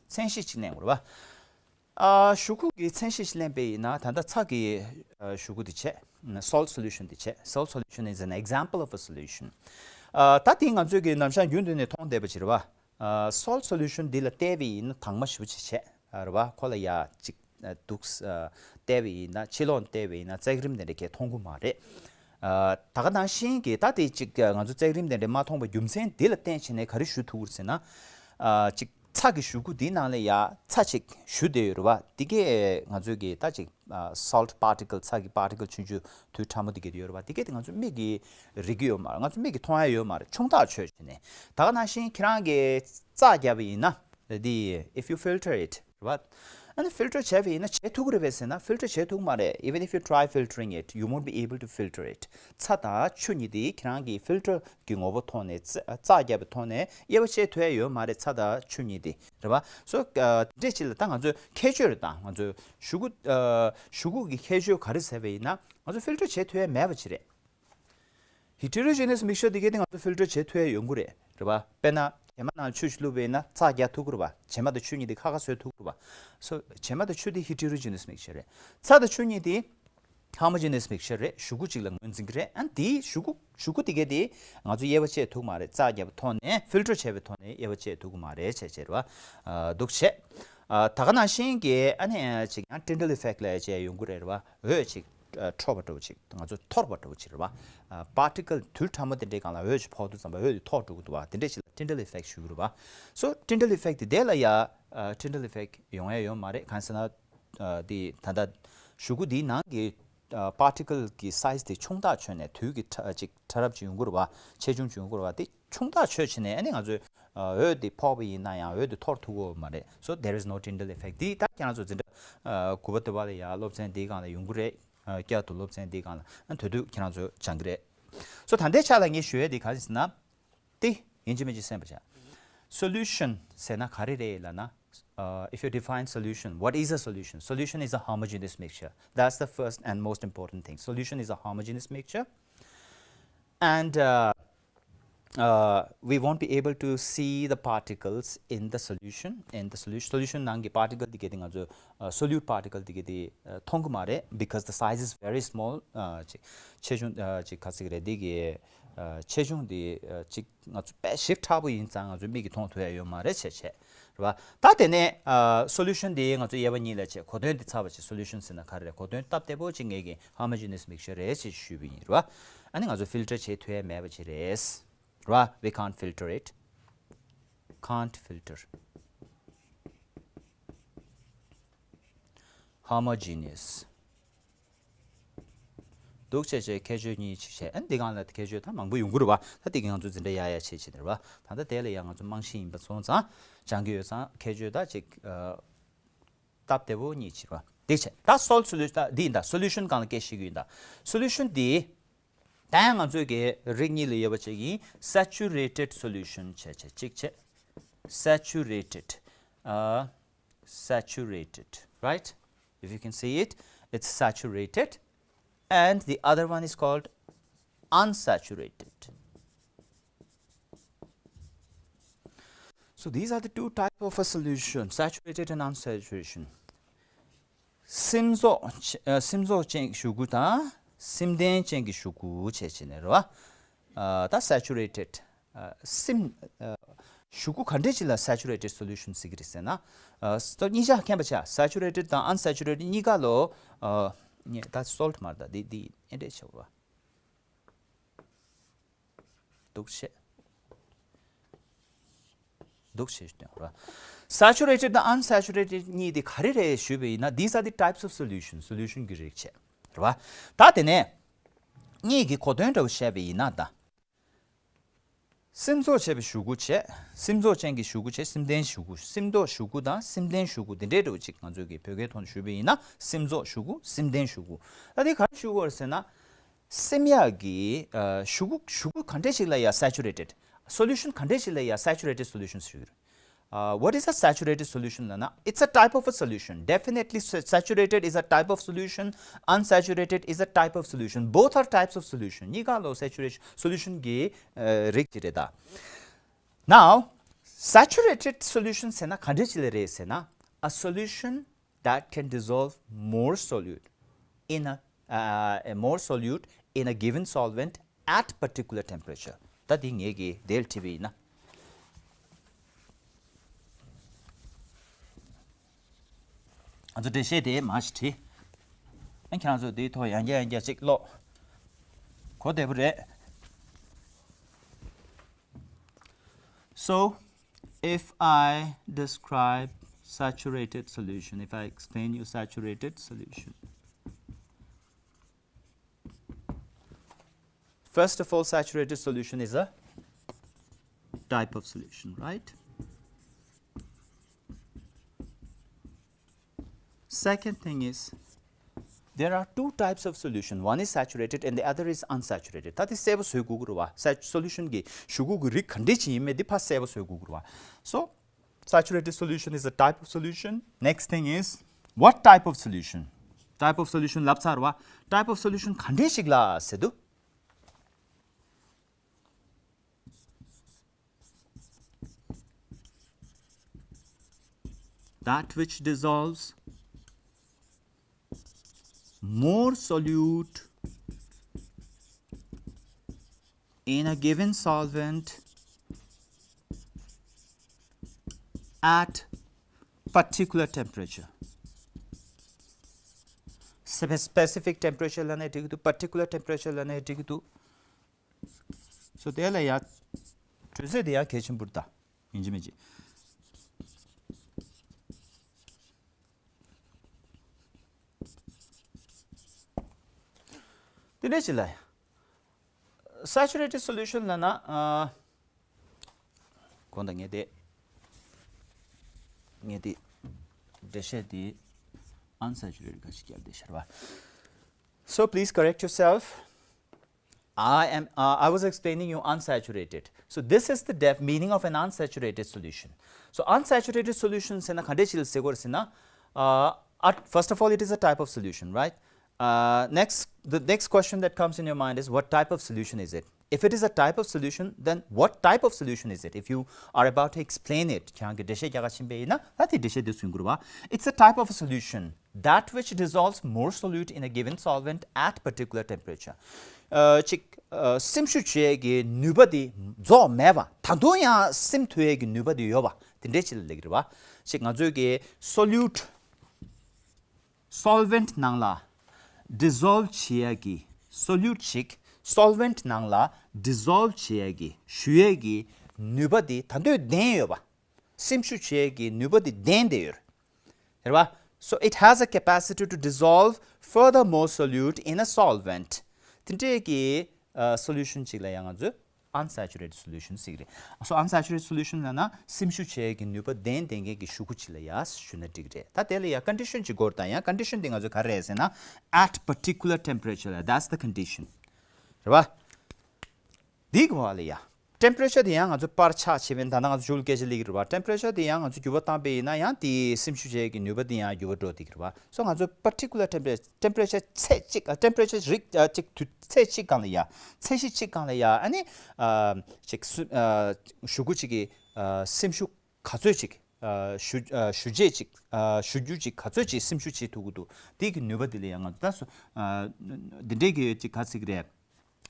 མཚན་གཞི་ཅིག་ལེན་དགོས་རེད་བ། ཨ་ཞུ་ཁུ་གི་མཚན་གཞི་ཞིག་ལེན་པ་ཡིན་ན། ད་ལྟ་ཚྭ་གི་ཨ་ཞུ་ཁུ་དེ་བྱས། Salt solution དེ་བྱས། Salt solution is an example of a solution. ཨ་ད་དེ་ང་ཚོས་ཀྱི་ནམ་ཞག་རྒྱུན་དུ་ནས་མཐོང་བསྡད་པ་ཅིག་རེད་བ། ཨ་salt solution འདི་ལ་བལྟས་པ་ཡིན་ན་དྭངས་མ་ཞེ་པོ་ཅིག་བྱས་རེད་བ། ཁོ་ལ་ཡ་ཅིག་ཨ་འདུག་ཨ་བལྟས་པ་ཡིན་ན། ཕྱི་ལོགས་བལྟས་པ་ཡིན་ན་བརྩེགས་རིམ་དེ་འདྲ་གས་མཐོང་གི་མ་རེད། ཨ་ད་ག་ནང་བཞིན་གྱི་ད་དེ་ཅིག་ང་ཚོ་བརྩེགས་རིམ་དེ་འདྲ་མ་མཐོང་པའི་རྒྱུ་མཚན་འདི་ལ་བརྟེན་བྱས་ནས་ག་རེ་ཞུ་ཐུབ་ཀྱི་རེད་ཟེར་ན། ཨ་ཅིག་ཚྭ་གི་ཞུ་ཁུ་འདིའི་ནང་ལ་ཡ་ཚྭ་ཅིག་ཞུ་བསྡད་ཡོད་རེད་བ། འདི་གས་ང་ཚོའི་གི་ད་ཅིག་ཨ་salt particle ཚྭ་གི་particle ཆུང་ཆུང་དུད་ཕྲ་མོ་འདི་གས་ཡོད་རེད་བ། འདི་གས་དེ་ང་ཚོ་མིག་གིས་རིག་གི་ཡོད་མ་རེད། ང་ཚོ་མིག་གིས་མཐོང་ཡ་ཡོད་མ་རེད། ཆུང་ཐག་ཆོད་བྱས་ནས། ད་ག་ནང་བཞིན་ཁྱེད་རང་གིས་ཚྭ་བརྒྱབ་པ་ཡིན་ན། འདི་if you filter it རེད་བ། ཨ་ནི་filter བྱས་པ་ཡིན་ན་བྱེད་ཐུབ་ཀྱི་རེད་པས་ཟེར་ན། filter བྱེད་ཐུབ་ཀྱི་མ་རེད། Even if you try filtering it, you won't be able to filter it. ཚྭ་དང་ཆུ་གཉིས་དེ་ཁྱེད་རང་གིས་filter གི་ངོ་བོ་ཐོག་ནས། ཚྭ་བརྒྱབ་པའི་ཐོག་ནས་དབྱེ་བ་ཕྱེ་ཐུབ་ཡ་ཡོད་མ་རེད། ཚྭ་དང་ཆུ་གཉིས་དེ་རེད་བ། སོ་ཨ་དེ་འདྲས་ཅིག་ལ་ད་ང་ཚོས་ཁྱད་ཆོས་རེད། ད་ང་ཚོས་ཞུ་ཁུ་ཨ་ཞུ་ཁུ་གི་ཁྱད་ཆོས་ག་རེ་ཟེར་བ་ཡིན་ན། ང་ཚོ་filter བྱེད་ཐུབ་ཡ་མེད་པ་ཅིག་རེད། Heterogeneous mixture དེ་གས་དེ་ང་ཚོ་filter བྱེད་ཐུབ་ཡ་ཡོང་གི་རེད། རེད་བ། དཔེར་ན་བྱེ་མ་ནང་ཆུ་ཞིག་བླུགས་པ་ཡིན་ན་ཚྭ་རྒྱག་ཐུབ་ཀྱི་རེད་བ། བྱེ་མ་དང་ཆུ་གཉིས་དེ་ཁ་ཁ་བཟོས་ཐུབ་ཀྱི་རེད་བ། སོ་བྱེ་མ་དང་ཆུ་དེ་heterogeneous mixture རེད། ཚྭ་དང་ཆུ་གཉིས་དེ་homogeneous mixture རེད། ཞུ་ཁུ་གཅིག་ལ་ངོས་འཛིན་གྱི་རེད། ཨ་ནི་དེའི་ཞུ་ཁུ་ཞུ་ཁུ་དེ་གས་དེ་ང་ཚོ་དབྱེ་བ་ཕྱེ་ཐུབ་མ་རེད། ཚྭ་བརྒྱབ་པའི་ཐོག་ནས། filter བྱས་པའི་ཐོག་ནས་དབྱེ་བ་ཕྱེ་ཐུབ་ཀྱི་མ་རེད་བྱས་བྱས་རེད་བ། ཨ་འདུག་བྱས། ཨ་ད་ག་ནང་བཞིན་གྱི་ཨ་ནི་ཅིག་ཡང་Tyndall effect ལབ་བྱས་ཡོང་གི་རེད། རེད་བ། འོད་ཅིག་ཨ་འཕྲོ་བ་འདྲ་བོ་ཅིག་ང་ཚོ་འཐོར་བ་འདྲ་བོ་ཅིག་རེད་བ། ཨ་particle དུད་ཕྲ་མོ་དེ་འདྲའི་སྒང་ལ་འོད་ཅིག་ཕོག་དུས་ཙམ་པ་འོད་དེ་འཐོར་འགྲོ་གི་འདུག་བ། དེ་འདྲ་ཞིག་ལ་Tyndall effect ཞུ་གི་རེད་བ། So Tyndall effect དེ་ལ་ཡ་ཨ་Tyndall effect ཡོང་ཡ་ཡོད་མ་རེད། གང་ཟེར་ན་ཨ་དེ་ད་ལྟ་ཞུ་ཁུ་དེའི་ནང་གི་ཨ་particle གི་size དེ་ཆུང་ཐག་ཆོད་ནས། དུད་ཀྱི་ཕྲ་ཅིག་ཕྲ་རབ་ཅིག་ཡོང་གི་རེད་བ། ཆེ་ཆུང་ཅིག་ཡོང་གི་རེད་བ། དེ་ཆུང་ཐག་ཆོད་བྱས་ནས་ཨ་ནི་ང་ཚོས་འོད་དེ་ཕོག་པ་ཡིན་ན་ཡང་འོད་དེ་འཐོར་ཐུབ་ཀྱི་ཡོད་མ་རེད། So there is no Tyndall effect. དེ་ད་ཁྱེད་རང་ཚོ་འཛིན་གྲྭ་དགུ་པ་དེ་བ་ལ་ཡ་སློབ་ཚན་འདིའི་སྒང་ལ་ཡོང་གི་རེད། བསྐྱར་དུ་སློབ་ཚན་འདིའི་སྒང་ལ་ཨ་དོན་དུ་ཁྱེད་རང་ཚོ་སྦྱང་གི་རེད། So ད་ལྟའི་ཆ་ལ་ངས་ཞུ་ཡས་དེ་ག་རེ་ཟེར་ན། དེ་ཡིན་གཅིག་མིན་གཅིག་གསན་པར་བྱ། Solution ཟེར་ན་ག་རེ་རེད་ལབ་ན། Uh, if you define solution, what is a solution? Solution is a homogeneous mixture. That's the first and most important thing. Solution is a homogeneous mixture. And uh, uh, we won't be able to see the particles in the solution. In the solution, solution ནང་གི་particle དེ་ག་དེ་ང་ཚོ་uh, solute particle དེ་ག་དེ་uh, མཐོང་གི་མ་རེད, because the size is very small. uh, ཅིག་ཆེ་ཆུང་uh, ཅིག་ག་ཚིག་རེད་དེ་གི uh, ཆེ་ཆུང་དེ་uh, ཅིག་ང་ཚོ་དཔེ་ཞིབ་ཕྲ་པོ་ཡིན་ཙང་ང་ཚོ་མིག་གིས་མཐོང་ཐུབ་ཡ་ཡོད་མ་རེད་བྱས་བྱས། རེད་བ། ད་དེ་ནས་ཨ་solution དེ་ང་ཚོ་དབྱེ་བ་གཉིས་ལ་ཕྱེ། གོ་དོན་དེ་ཚར་བ་བྱས་solution ཟེར་ན་ག་རེ་རེད། གོ་དོན་སྟབས་བདེ་པོ་ཅིག་ངེད་ཀྱིས་homogeneous mixture རེད་ཅེས་ཞུས་པ་ཡིན། རེད་བ། ཨ་ནི་ང་ཚོ་filter བྱེད་ཐུབ་ཡ་མེད་པ་ཅིག་རེད། རེད་བ། We can't filter it. Can't filter homogeneous. འདུག་བྱས་བྱས་ཁྱད་ཆོས་གཉིས་ཅིག་བྱས། ཨ་ནི་འདི་སྒང་ལ་ཁྱད་ཆོས་ད་མང་པོ་ཡོང་གི་རེད་བ། ད་འདི་གི་ང་ཚོ་འཛིན་གྲྭ་ཡག་ཡག་བྱེད་བྱེད་ནི་རེད་བ། ད་ལྟ་དེ་ལ་ཡང་ང་ཚོ་རྨང་གཞི་ཡིན་པ་སོང་ཙང་སྦྱང་གི་ཡོད་ཙང་ཁྱད་ཆོས་ད་ཅིག་ཨ་སྟབས་བདེ་པོ་གཉིས་ཅིག་རེད་བ། འདི་བྱས་ད་salt solution ད་འདི་ཡིན་ད་solution སྒང་ལ་སྐད་ཤེས་ཀྱི་ཡིན་ད། solution འདི་ད་ཡང་ང་ཚོའི་གི་རིགས་གཉིས་ལ་དབྱེ་བ་ཕྱེ་གི་ཡིན། Saturated solution བྱས་བྱས་གཅིག་བྱས། Saturated. ཨ། Saturated, right? If you can see it, it's saturated. And the other one is called unsaturated. So these are the two type of a solution, saturated and unsaturation. སིམ་ཚོགས་ཅན་གྱི་ཤུ་གུ་དང་སིམ་ལྡན་ཅན་གྱི་ཤུ་གུ་བྱས་བྱས་ནས་རེད་བ། ད་saturated སིམ། ཤུ་གུ་ག་འདྲས་ཅིག་ལ་saturated solution ཟེར་གི་རེད་ཟེར་ན། གཉིས་ཆ་མཁྱེན་པ་ཆགས། Saturated དང་unsaturated གཉིས་ཀ་ལོ། ད་salt མ་རེད་ད། འདི་འདི་ཨེ་འདྲས་ཆགས་རེད་བ། འདུག་བྱས། འདུག་བྱས་སྟོན་ར། Saturated དང་unsaturated གཉིས་དེ་ག་རེ་རེད་ཞུས་པ་ཡིན་ན། These are the types of solution. Solution གི་རིགས་བྱས། རེད་བ། ད་དེ་ནས་གཉིས་ཀྱི་གོ་དོན་འདྲ་བོ་བཤད་པ་ཡིན་ན་ད། སིམ་ཚོགས་བྱས་པའི་ཤུ་གུ་བྱས། སིམ་ཚོགས་ཅན་གྱི་ཤུ་གུ་བྱས། སིམ་ལྡན་ཤུ་གུ། སིམ་ཚོགས་ཤུ་གུ་དང་སིམ་ལྡན་ཤུ་གུ་འདི་འདྲའི་འདྲ་བོ་ཅིག་ང་ཚོས་ཀྱི་བོད་སྐད་ཐོག་ནས་ཞུས་པ་ཡིན་ན། སིམ་ཚོགས་ཤུ་གུ། སིམ་ལྡན་ཤུ་གུ། ད་དེ་ག་རེ་ཞུ་དགོས་རེད་ཟེར་ན། སིམ་ཡག་གི་ཨ་ཤུ་གུ། ཤུ་གུ་ག་འདྲས་ཞིག་ལ་ཡ་saturated solution ག་འདྲས་ཞིག་ལ་ཡ་saturated solution ཞུ་གི་རེད། Uh, what is a saturated solution ལབ་ན། It's a type of a solution. Definitely sa- saturated is a type of solution. Unsaturated is a type of solution. Both are types of solution. གཉིས་ཀ་ལོ་saturation solution གི་ཨ་རིགས་ཅིག་རེད་ད། Now, saturated solution ཟེར་ན་ག་འདྲས་ཅིག་ལ་རེད་ཟེར་ན། A solution that can dissolve more solute in a, uh, a more solute in a given solvent at particular temperature. ད་འདི་ངེད་ཀྱིས་དེ་ལ་བྲིས་པ་ཡིན་ན། ང་ཚོ་འགྲེལ་བཤད་དེ་མར་ཞིག་བྲིས། ཨ་ཁྱེད་རང་ཚོ་དེའི་ཐོག་ཡང་བསྐྱར་ཡང་བསྐྱར་ཅིག་ཀློག་གོ་བདེ་པོ་རེད། So, if I describe saturated solution, if I explain you saturated solution, first of all, saturated solution is a type of solution, right? Second thing is, there are two types of solution. One is saturated and the other is unsaturated. ད་དེ་གསལ་པོ་བཟོ་དགོས་ཀྱི་རེད་བ། Sat- solution གི་ཤུ་གུ་གི་རིགས་ག་འདྲས་ཅིག་ཡིན་མིན་དེ་ཕར་གསལ་པོ་བཟོ་དགོས་ཀྱི་རེད་བ། So, saturated solution is a type of solution. Next thing is, what type of solution? Type of solution ལབ་ཚར་བ། Type of solution ག་འདྲས་ཞིག་ལ་ཟེར་དུས། That which dissolves more solute in a given solvent at particular temperature. Spe- specific temperature ལབ་ན་འགྲིག་གི་འདུག particular temperature ལབ་ན་འགྲིག་གི་འདུག So དེ་ལ་ཡ་དྲོད་ཚད་དེ་ཡང་གལ་ཆེན་པོ་རེད་ད། ཡིན་གཅིག་མིན་གཅིག་དེ་འདྲ་ཞིག་ལ་ཡ། Saturated solution ལབ་ན། ཨ། གོང་དུ་ངས་དེ། ངས་དེ། འགྲེལ་བཤད་དེ། unsaturated ག་ཞིག་བརྒྱབ་བསྡད་ཤར་བ། So please correct yourself. I am, uh, I was explaining you unsaturated. So this is the def- meaning of an unsaturated solution. So unsaturated solution ཟེར་ན་ག་འདྲས་ཅིག་ལ་ཟེར་དགོས་རེད་ཟེར་ན། Uh, at- first of all, it is a type of solution, right? Uh, next, the next question that comes in your mind is, what type of solution is it? If it is a type of solution, then what type of solution is it? If you are about to explain it, ཁྱེད་རང་གིས་འགྲེལ་བཤད་རྒྱག་ག་ཕྱིན་པ་ཡིན་ན་ད་དེ་འགྲེལ་བཤད་དེ་གསུང་དགོས་རེད་བ། It's a type of a solution that which dissolves more solute in a given solvent at particular temperature. ཨ་ཅིག་ཨ་སིམ་ཤུགས་བྱེད་ཡས་ཀྱི་ནུས་པ་དེ་རྫོགས་མེད་པ། ད་དུང་ཡང་སིམ་ཐུབ་ཡས་ཀྱི་ནུས་པ་དེ་ཡོད་པ་དེ་འདྲའི་ཅིག་ལ་ལབ་ཀྱི་རེད་བ། ཅིག་ང་ཚོས་ཀྱི་solute solvent ནང་ལ་dissolve བྱེད་ཡ་གི་solute ཅིག solvent ནང་ལ་dissolve བྱེད་ཡ་གི་ཞུ་ཡ་གི་ནུས་པ་དེ་ད་དུང་ལྡན་ཡོད་པ། སིམ་ཤུགས་བྱེད་ཡ་གི་ནུས་པ་དེ་ལྡན་བསྡད་ཡོད་རེད་བ། So it has a capacity to dissolve further more solute in a solvent. དེ་འདྲའི་གི་ཨ་solution ཅིག་ལ་ཡང་ང་ཚོས unsaturated solution ཟེར་གྱི་རེད། So unsaturated solution ལབ་ན་སིམ་ཤུགས་བྱེད་ཡས་ཀྱི་ནུས་པ་ལྡན་ལྡན་མཁན་གྱི་ཞུ་སྒོ་ཅིག་ལ་ཡ་ཞུ་ན་འགྲིག་གི་རེད། ད་དེ་ལ་ཡ་condition ཅིག་དགོས་རེད། ད་ཡང་condition དེ་ང་ཚོ་ག་རེ་རེད་ཟེར་ན། At particular temperature ལ། That's the condition རེད་བ། འདི་གི་བ་ལ་ཡ་temperature དེ་ཡང་ང་ཚོ་པར་ཆག་བྱས་པས་ད་ལྟ་ང་ཚོ་མཇུག་ལ་སྐད་ཆ་སླེབས་ཀྱི་རེད་བ། Temperature དེ་ཡང་ང་ཚོ་འགྱུར་བ་བཏང་པ་ཡིན་ན་ཡང་དེའི་སིམ་ཤུགས་བྱེད་ཀྱི་ནུས་པ་དེ་ཡང་འགྱུར་བ་འགྲོ་བསྡད་ཀྱི་རེད་བ། So ང་ཚོ་particular temperature temperature ཚད་གཅིག་ཨ་temperature རིགས་ཨ་གཅིག་དུས་ཚད་གཅིག་སྒང་ལ་ཡ། ཚད་གཞི་གཅིག་སྒང་ལ་ཡ། ཨ་ནི་ཨ་ཅིག་སུ་ཨ་ཞུ་སྒོ་གཅིག་གི་ཨ་སིམ་ཤུགས་ག་ཚོད་ཅིག་ཨ་ཞུ་ཨ་ཞུ་རྗེས་ཅིག་ཨ་ཞུ་རྒྱུ་ཅིག་ག་ཚོད་ཅིག་སིམ་ཤུགས་བྱེད་ཐུབ་ཀྱི་འདུག་དེ་གི་ནུས་པ་དེ་ལ་ཡ་ང་ཚོ་ད་སུ་ཨ་འདི་འདྲའི་གི་ཅིག་ག་ཚིག་རེད།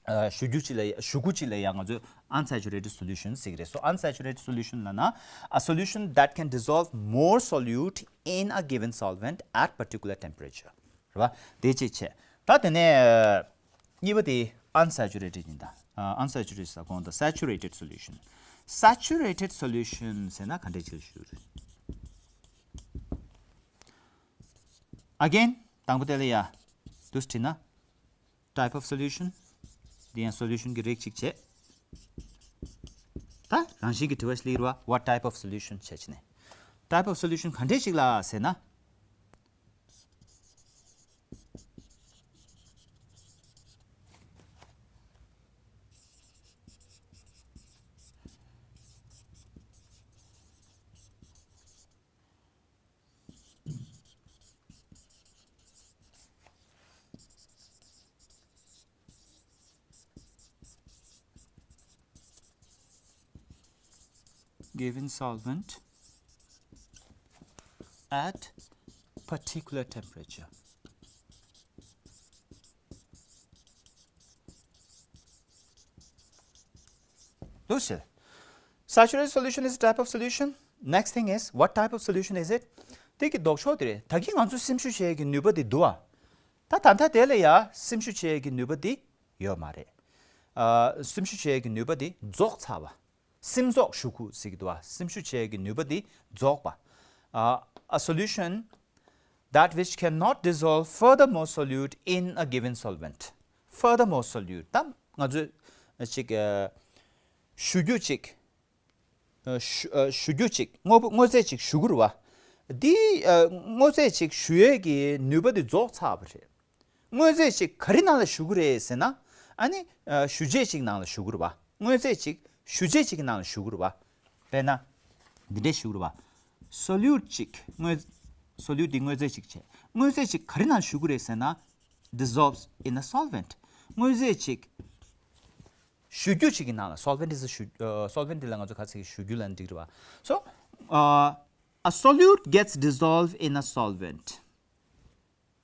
ཨ་ཞུ་རྒྱུ་ཅིག་ལ་ཞུ་སྒོ་ཅིག་ལ་ཡང་ང་ཚོས་unsaturated solution ཟེར་གྱི་རེད། So unsaturated solution ལབ་ན་a solution that can dissolve more solute in a given solvent at particular temperature རེད་བ། དེ་གཅིག་བྱས། ད་དེ་ནས་གཉིས་པ་དེ་unsaturated ཡིན་ད། ཨ་unsaturated ཟེར་གོང་དུ་saturated solution། Saturated solution ཟེར་ན་ག་འདྲ་ཅིག་ཞུ་རེད། Again དང་པོ་དེ་ལ་ཡ་དུས་བྲིས་ན། Type of solution དེ་ཡང་solution གི་རིགས་གཅིག་བྱས། ད་རང་བཞིན་གྱི་དྲི་བ་ཞིག་སླེབས་རེད་བ། What type of solution བྱས་བྱས་ནས། Type of solution ག་འདྲས་ཞིག་ལ་ཟེར་ན། Given solvent at particular temperature. འདུག་ཟེར། Saturated solution is a type of solution. Next thing is, what type of solution is it? དེ་གི་ལྡོག་ཕྱོགས་དེ་རེད། ད་གིན་ང་ཚོ་སིམ་ཤུགས་བྱེད་ཡས་ཀྱི་ནུས་པ་དེ་འདུག་ཨ། ད་ད་ལྟ་དེ་ལ་ཡ་སིམ་ཤུགས་བྱེད་ཡས་ཀྱི་ནུས་པ་དེ་ཡོད་མ་རེད། ཨ་སིམ་ཤུགས་བྱེད་ཡས་ཀྱི་ནུས་པ་དེ་རྫོགས་ཚར་བ། སིམ་རྫོགས་ཞུ་སྒོ་ཟེར་གྱི་འདུག་བ། སིམ་ཤུགས་བྱེད་ཀྱི་ནུས་པ་འདི་རྫོགས་པ། ཨ་a solution that which cannot dissolve further more solute in a given solvent. Further more solute ད་ང་ཚོས་ཅིག་ཨ་ཞུ་རྒྱུ་ཅིག་ཨ་ཞུ་ཨ་ཞུ་རྒྱུ་ཅིག་དངོས་པོ་དངོས་རྫས་ཅིག་ཞུ་དགོས་རེད་བ། འདི་ཨ་དངོས་རྫས་ཅིག་ཞུ་ཡས་ཀྱི་ནུས་པ་འདི་རྫོགས་ཚར་བ་རེད། དངོས་རྫས་ཅིག་ག་རེ་ནང་ལ་ཞུ་གི་རེད་ཟེར་ན། ཨ་ནི་ཨ་ཞུ་རྗེས་ཅིག་ནང་ལ་ཞུ་གི་རེད་བ། དངོས་རྫས་ཅིག་ཞུ་རྗེས་ཅིག་གི་ནང་ལ་ཞུ་གི་རེད་བ། དཔེར་ན། འདི་འདྲས་ཞུ་གི་རེད་བ། solute ཅིག་དངོས། solute འདི་དངོས་རྫས་ཅིག་བྱས། དངོས་རྫས་ཅིག་ག་རེ་ནང་ལ་ཞུ་གི་རེད་ཟེར་ན། dissolves in a solvent. དངོས་རྫས་ཅིག་ཞུ་རྒྱུ་ཅིག་གི་ནང་ལ། solvent འདི་ཞུ་ཨ་solvent འདི་ལ་ང་ཚོ་ག་ཚད་ཞུ་རྒྱུ་ལབ་ན་འགྲིག་རེད་བ། So uh, a solute gets dissolved in a solvent.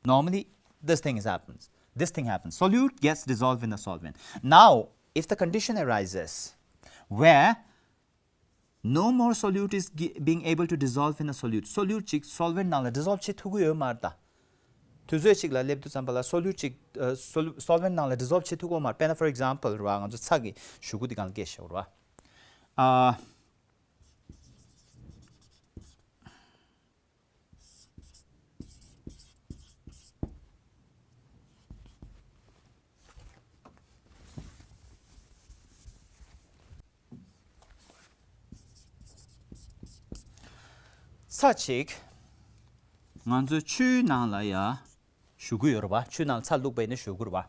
Normally, this thing is happens. This thing happens. Solute gets dissolved in a solvent. Now, if the condition arises where no more solute is gi- being able to dissolve in a solute, solute ཅིག་solvent ནང་ལ་dissolve བྱེད་ཐུབ་ཀྱི་ཡོད་མ་རེད་ད། དུས་ཚོད་ཅིག་ལ་སླེབས་དུས་ཙམ་པ་ལ་solute ཅིག་ཨ་sol- solvent ནང་ལ་dissolve བྱེད་ཐུབ་ཀྱི་ཡོད་མ་རེད། དཔེར་ན་for example རེད་བ། ང་ཚོ་ཚྭ་གི་ཞུ་སྒོ་འདི་སྒང་ལ་སྐད་ཆ་བཤད་རེད་བ། ཨ། ཚྭ་གཅིག་ང་ཚོ་ཆུའི་ནང་ལ་ཡ་ཞུ་གི་ཡོད་རེད་བ། ཆུའི་ནང་ལ་ཚྭ་བླུགས་པ་ཡིན་ན་ཞུ་གི་རེད་བ།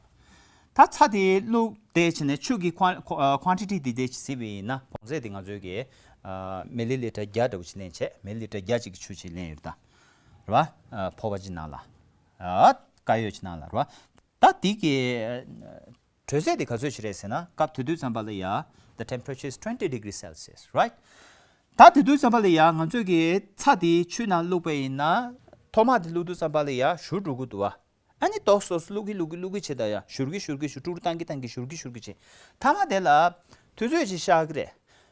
ད་ཚྭ་དེ་བླུགས་དེ་བྱས་ནས་ཆུ་གི་quan- ཨ་quantity དེ་དེ་བྱས་པ་ཡིན་ན། གོང་ཚད་དེ་ང་ཚོའི་གི་ཨ་milliliter བརྒྱ་འདྲ་བོ་ཅིག་ལེན་བྱས། milliliter བརྒྱ་ཅིག་གི་ཆུ་ཅིག་ལེན་ཡོད་ད། རེད་བ། ཨ་ཕོར་པ་ཅིག་ནང་ལ། ཨ་དཀར་ཡོལ་ཅིག་ནང་ལ་རེད་བ། ད་དེ་གི་ དྲོད་ཚད་དེ་ག་ཚོད་ཅིག་རེད་ཟེར་ན། སྐབས་དེ་དུས་ཙམ་པ་ལ་ཡ། The temperature is twenty degrees Celsius, right? ད་དེ་དུས་ཙམ་པ་ལ་ཡ་ང་ཚོས་ཀྱི་ཚྭ་དེ་ཆུའི་ནང་བླུགས་པ་ཡིན་ན། ཐོག་མ་དེ་བླུགས་དུས་ཙམ་པ་ལ་ཡ་བཞུར་འགྲོ་གི་འདུག་བ། ཨ་ནི་ཏོག་ཙམ་ཏོག་ཙམ་བླུགས་ཀྱི་བླུགས་ཀྱི་བླུགས་ཀྱི་བྱེད་ད་ཡ་བཞུར་གྱི་བཞུར་གྱི་བཞུར། ཀྲུག་ཀྲུག་བཏང་གི་བཏང་གི་བཞུར་གྱི་བཞུར་གྱི་བྱེད། མཐའ་མ་དེ་ལ་དུས་ཚོད་ཅིག་བཞག་གི་རེད།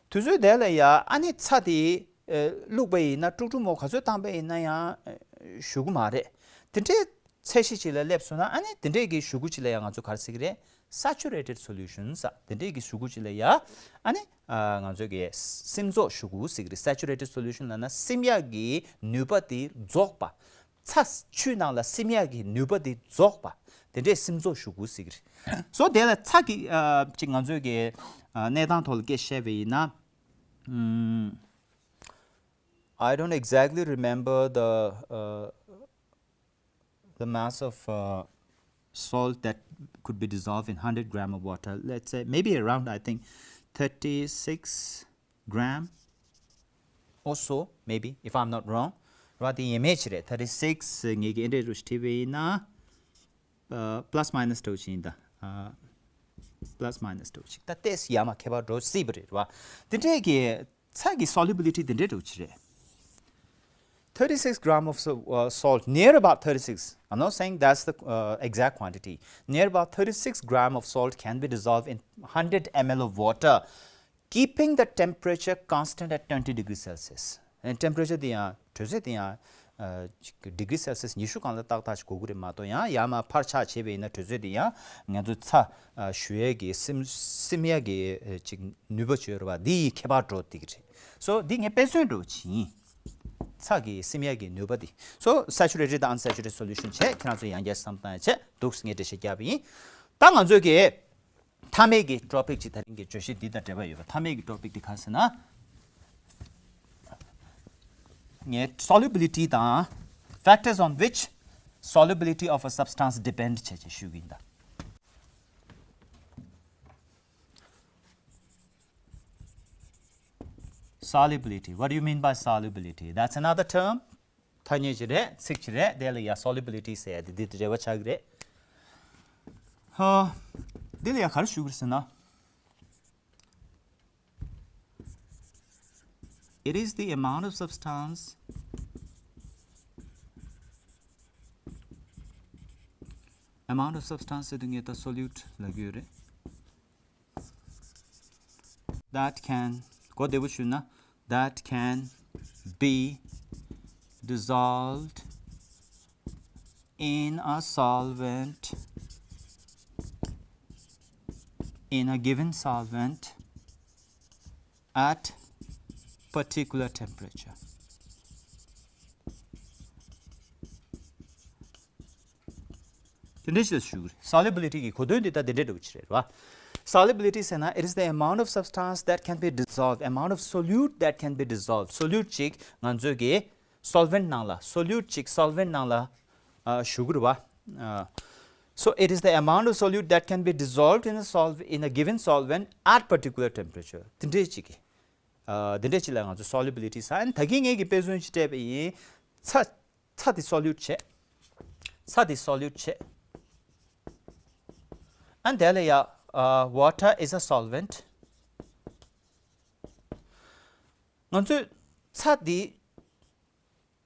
དུས་ཚོད་དེ་ལ་ཡ་ཨ་ནི་ཚྭ་དེ་ཨ་བླུགས་པ་ཡིན་ན། ཀྲུག་ཀྲུག་མོ་ག་ཚོད་བཏང་པ་ཡིན་ན་ཡང་ཨ་བཞུར་གི་མ་རེད། དེ་འདྲའི་ཚད་གཞི་ཅིག་ལ་སླེབས་སོང་ན། ཨ་ནི་དེ་འདྲའི་གི་གཞུག་གུ་ཅིག་ལ་ཡང་ང་ཚོ་ག་རེ་ཟེར་གི་རེད། Saturated solution ཟེར། དེ་འདྲའི་གི་གཞུག་གུ་ཅིག་ལ་ཡ་ཨ་ནི་ཨ་ང་ཚོ་གི་སིམ་རྫོགས་གཞུག་གུ་ཟེར་གི་རེད། Saturated solution ལབ་ན་སིམ་ཡག་གི་ནུས་པ་དེ་རྫོགས་པ། ཚྭ་ཆུའི་ནང་ལ་སིམ་ཡག་གི་ནུས་པ་དེ་རྫོགས་པ། དེ་འདྲའི་སིམ་རྫོགས་གཞུག་གུ་ཟེར་གི་རེད། སོ་དེ་ལ་ཚྭ་གི་ཨ་ཅིག་ང་ཚོའི་གི་ཨ་གནས་སྟངས་ཐོག་ལ་སྐད་བཤད་པ་ཡིན་ན། ཨམ། I don't exactly remember the uh, the mass of uh, salt that could be dissolved in one hundred gram of water. Let's say maybe around, I think, thirty-six gram or so, maybe, if I'm not wrong. ར་དེ་ཡས་མས་ཅིག་རེད། thirty-six ངེད་ཀྱི་ཨེ་འདྲས་རུ་ཞིག་བྲིས་པ་ཡིན་ན། ཨ་plus minus འདྲ་བོ་ཅིག་ཡིན་ད། ཨ་plus minus འདྲ་བོ་ཅིག་ད་ཏོག་ཙམ་ཡར་མར་ཁྱད་པར་འགྲོ་སྲིད་པ་རེད་ར། དེ་འདྲས་ཀྱི་ཚྭ་གི་solubility དེ་འདྲས་འདྲ་བོ་ཅིག་རེད། Thirty-six gram of so- uh, salt, near about thirty-six. I'm not saying that's the uh, exact quantity. Near about thirty-six gram of salt can be dissolved in one hundred milliliter of water, keeping the temperature constant at twenty degrees Celsius. And temperature དེ་ཡང་དྲོད་ཚད་དེ་ཡང་ཨ་ཅིག་degree Celsius ཉི་ཤུ་སྒང་ལ་ཏག་ཏག་ཅིག་དགོས་ཀྱི་རེད་མ་གཏོགས། ཡང་ཡར་མར་འཕར་ཆག་བྱས་པ་ཡིན་ན་དྲོད་ཚད་དེ་ཡང་ང་ཚོ་ཚྭ་ཨ་བཞུ་ཡས་ཀྱི་སིམ་སིམ་ཡས་ཀྱི་ཨ་ཅིག་ནུས་པ་ཅིག་ཡོད་རེད་བ། འདི་ཡི་ཁྱད་པར་འགྲོ་བསྡད་ཀྱི་རེད། སོ་འདི་ངས་དཔེ་མཚོན་འདྲ་བོ་ཅིག་ཡིན། ཚྭ་གི་སིམ་ཡས་ཀྱི་ནུས་པ་འདི། སོ་saturated དང་unsaturated solution བྱས། ཁྱེད་རང་ཚོ་ཡང་བསྐྱར་བསམ་བཏང་ཡས་བྱས་འདུག་ངས་འགྲེལ་བཤད་བརྒྱབ་པ་ཡིན། ད་ང་ཚོའི་གི་མཐའ་མའི་གི་topic ཅིག་ད་རིང་གི་བརྗོད་གཞི་འདི་དང་འབྲེལ་བ་ཡོད་པ། མཐའ་མའི་གི་topic འདི་ག་རེ་ཟེར་ན། ངས་solubility དང་factors on which solubility of a substance depend བྱས་བྱས་ཞུ་གི་ཡིན་ད། Solubility. What do you mean by solubility? That's another term. ཐ་སྙད་ཅིག་རེད། ཚིག་ཅིག་རེད། དེ་ལ་ཡ་solubility ཟེར་ཡ་དེ་འདི་དང་འབྲེལ་བ་ཆགས་ཀྱི་རེད། ཧ། འདི་ལ་ཡ་ག་རེ་ཞུ་གི་རེད་ཟེར་ན། It is the amount of substance, amount of substance ཟེར་དུས་ངས་ད་solute ལབ་ཀྱི་ཡོད་རེད། That can གོ་བདེ་པོ་ཞུས་ན། That can be dissolved in a solvent, in a given solvent at particular temperature. དེ་འདྲ་ཞིག་ལ་ཞུ་གི་རེད། Solubility གི་གོ་དོན་འདི་ད་དེ་འདྲ་འདྲ་བོ་ཅིག་རེད་བ། Solubility ཟེར་ན། It is the amount of substance that can be dissolved, amount of solute that can be dissolved. Solute ཅིག་ང་ཚོས་གི་solvent ནང་ལ། Solute ཅིག་solvent ནང་ལ་ཨ་ཞུ་གི་རེད་བ། ཨ། So it is the amount of solute that can be dissolved in a solv- in a given solvent at particular temperature. དེ་འདྲ་ཅིག་གི་ཨ། དེ་འདྲ་ཅིག་ལ་ང་ཚོ་solubility ཟེར། ཨ་ནི་ད་གིན་ངས་ཀྱི་དཔེ་མཚོན་ཅིག་སྤྲད་པ་ཡིན། ཚྭ་ཚྭ་དེ་solute བྱས། ཚྭ་དེ་solute བྱས། ཨ་ནི་དེ་ལ་ཡ་ཨ། Water is a solvent. ང་ཚོས་ཚྭ་དེ་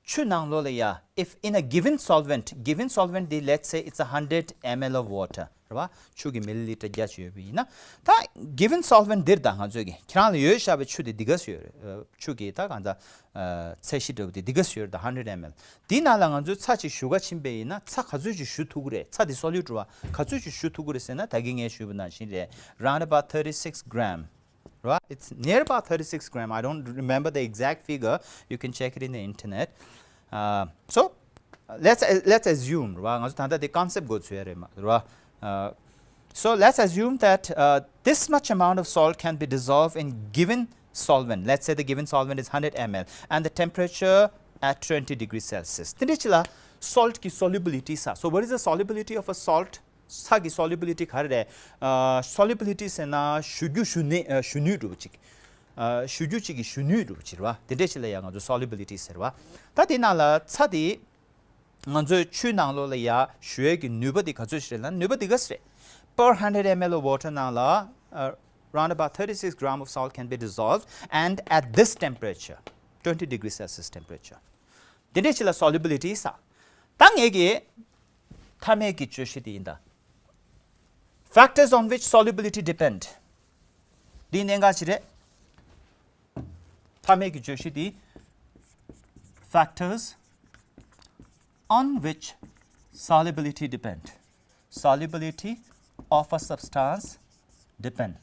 ཆུ་ནང་ལོགས་ལ་ཡ། If in a given solvent, given solvent དེ་let's say it's a hundred milliliter of water རེད་བ། ཆུ་གི་milliliter བརྒྱ་ཅིག་ཡོད་པ་ཡིན་ན། ད་given solvent འདིར་ད་ང་ཚོས་ཀྱི་ཁྱེད་རང་ལ་ཡོད་བཞག་པའི་ཆུ་དེ་འདི་ག་ཚོད་ཡོད་རེད། ཆུ་གི་ད་གང་ལྟར་ཚད་གཞི་འདྲ་བོ་དེ་འདི་ག་ཚོད་ཡོད་རེད། ད་hundred milliliter འདི་ནང་ལ་ང་ཚོས་ཚྭ་ཅིག་བཞུ་ག་ཕྱིན་པ་ཡིན་ན། ཚྭ་ག་ཚོད་ཅིག་བཞུ་ཐུབ་ཀྱི་རེད། ཚྭ་དེ་solute རེད་བ། ག་ཚོད་ཅིག་བཞུ་ཐུབ་ཀྱི་རེད་ཟེར་ན། ད་གིན་ངས་ཞུས་པ་ནང་བཞིན་རེད། Round about thirty-six gram. Right? It's near about thirty-six gram. I don't remember the exact figure. You can check it in the internet. Uh, so, let's let's assume, right? ང་ཚོ་ད་ལྟ་དེ་concept འགོ་ཚུགས་ཡ་རེད་མ་རེད། Uh, so let's assume that uh, this much amount of salt can be dissolved in given solvent. Let's say the given solvent is hundred milliliter and the temperature at twenty degrees Celsius. དེ་འདྲ་ཅིག་ལ་salt གི་solubility ཟེར། So what is the solubility of a salt? ཚྭ་གི་solubility ག་རེ་རེད། ཨ། solubility ཟེར་ན་བཞུ་རྒྱུ་བཞུ་ནུས། ཨ། བཞུ་ནུས་འདྲ་བོ་ཅིག་ཨ། བཞུ་རྒྱུ་ཅིག་གི་བཞུ་ནུས་འདྲ་བོ་ཅིག་རེད་བ། དེ་འདྲ་ཅིག་ལ་ཡ་ང་ཚོ་solubility ཟེར་བ། ད་དེ་ནང་ལ་ཚྭ་དེ་ང་ཚོའི་ཆུའི་ནང་ལོགས་ལ་ཡ་བཞུ་ཡས་ཀྱི་ནུས་པ་དེ་ག་ཚོད་ཞིག་རེད་ལབ་ན། ནུས་པ་དེ་ག་ཚོད་རེད། per hundred M L of water ནང་ལ་uh, round about thirty-six gram of salt can be dissolved, and at this temperature, twenty degrees Celsius temperature. དེ་འདྲའི་ཅིག་ལ་solubility ཟེར། ད་ངེད་ཀྱི་མཐའ་མའི་གི་བརྗོད་གཞི་དེ་ཡིན་ད། Factors on which solubility depend. འདི་གནད་འགག་ཅིག་རེད། མཐའ་མའི་གི་བརྗོད་གཞི་དེ། Factors on which solubility depend. Solubility of a substance depend.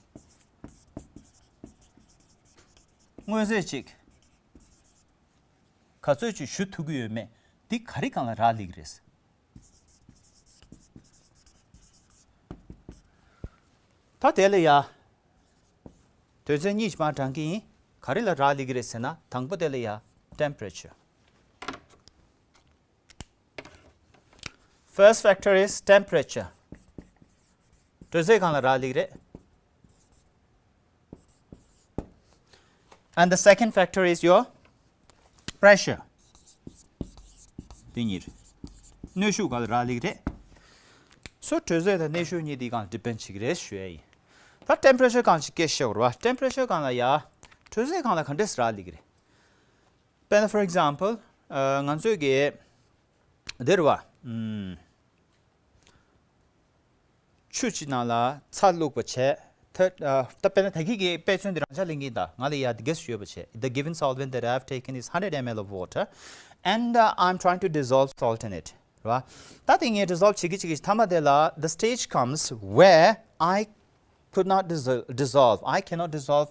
མངོན་རྫས་ཅིག་ག་ཚོད་ཅིག་ཞུ་ཐུབ་ཀྱི་ཡོད་མེད་འདི་ག་རེ་སྒང་ལ་རག་ལས་ཀྱི་རེད། ད་དེ་ལ་ཡ། དོན་ཚན་གཉིས་ཀྱི་མར་དྲངས་ཀྱི་ཡིན། ག་རེ་ལ་རག་ལས་ཀྱི་རེད་ཟེར་ན། དང་པོ་དེ་ལ་ཡ། Temperature. First factor is temperature. དྲོད་ཚད་སྒང་ལ་རག་ལས་ཀྱི་རེད། And the second factor is your pressure. དེ་གཉིས་རེད། གནོན་ཤུགས་སྒང་ལ་རག་ལས་ཀྱི་རེད། སོ་དྲོད་ཚད་དང་གནོན་ཤུགས་གཉིས་དེའི་སྒང་ལ་depend བྱེད་ཀྱི་རེད་ཞུ་ཡ་ཡིན། ད་temperature སྒང་ཅིག་སྐད་ཆ་བཤད་དགོས་རེད་བ། Temperature སྒང་ལ་ཡ། དྲོད་ཚད་སྒང་ལ་ག་འདྲས་རག་ལས་ཀྱི་རེད། དཔེར་ན་for example ང་ཚོས་ཀྱི་འདིར་བ། ཆུ་གཅིག་ནང་ལ་ཚྭ་བླུགས་པ་བྱས། ད་དཔེར་ན་ད་གིན་གྱི་དཔེ་མཚོན་འདི་རང་འཇགས་ལེན་གྱི་ཡིན་ད། ང་ལ་ཡ་འདི་གས་ཡོད་པ་བྱས། The given solvent that I have taken is hundred M L of water, and uh, I'm trying to dissolve salt in it. རེད་བ། ད་དེ་ངས་dissolve བྱེད་ཀྱི་བྱེད་ཀྱི་མཐའ་མ་དེ་ལ། The stage comes where I could not dissol- dissolve. I cannot dissolve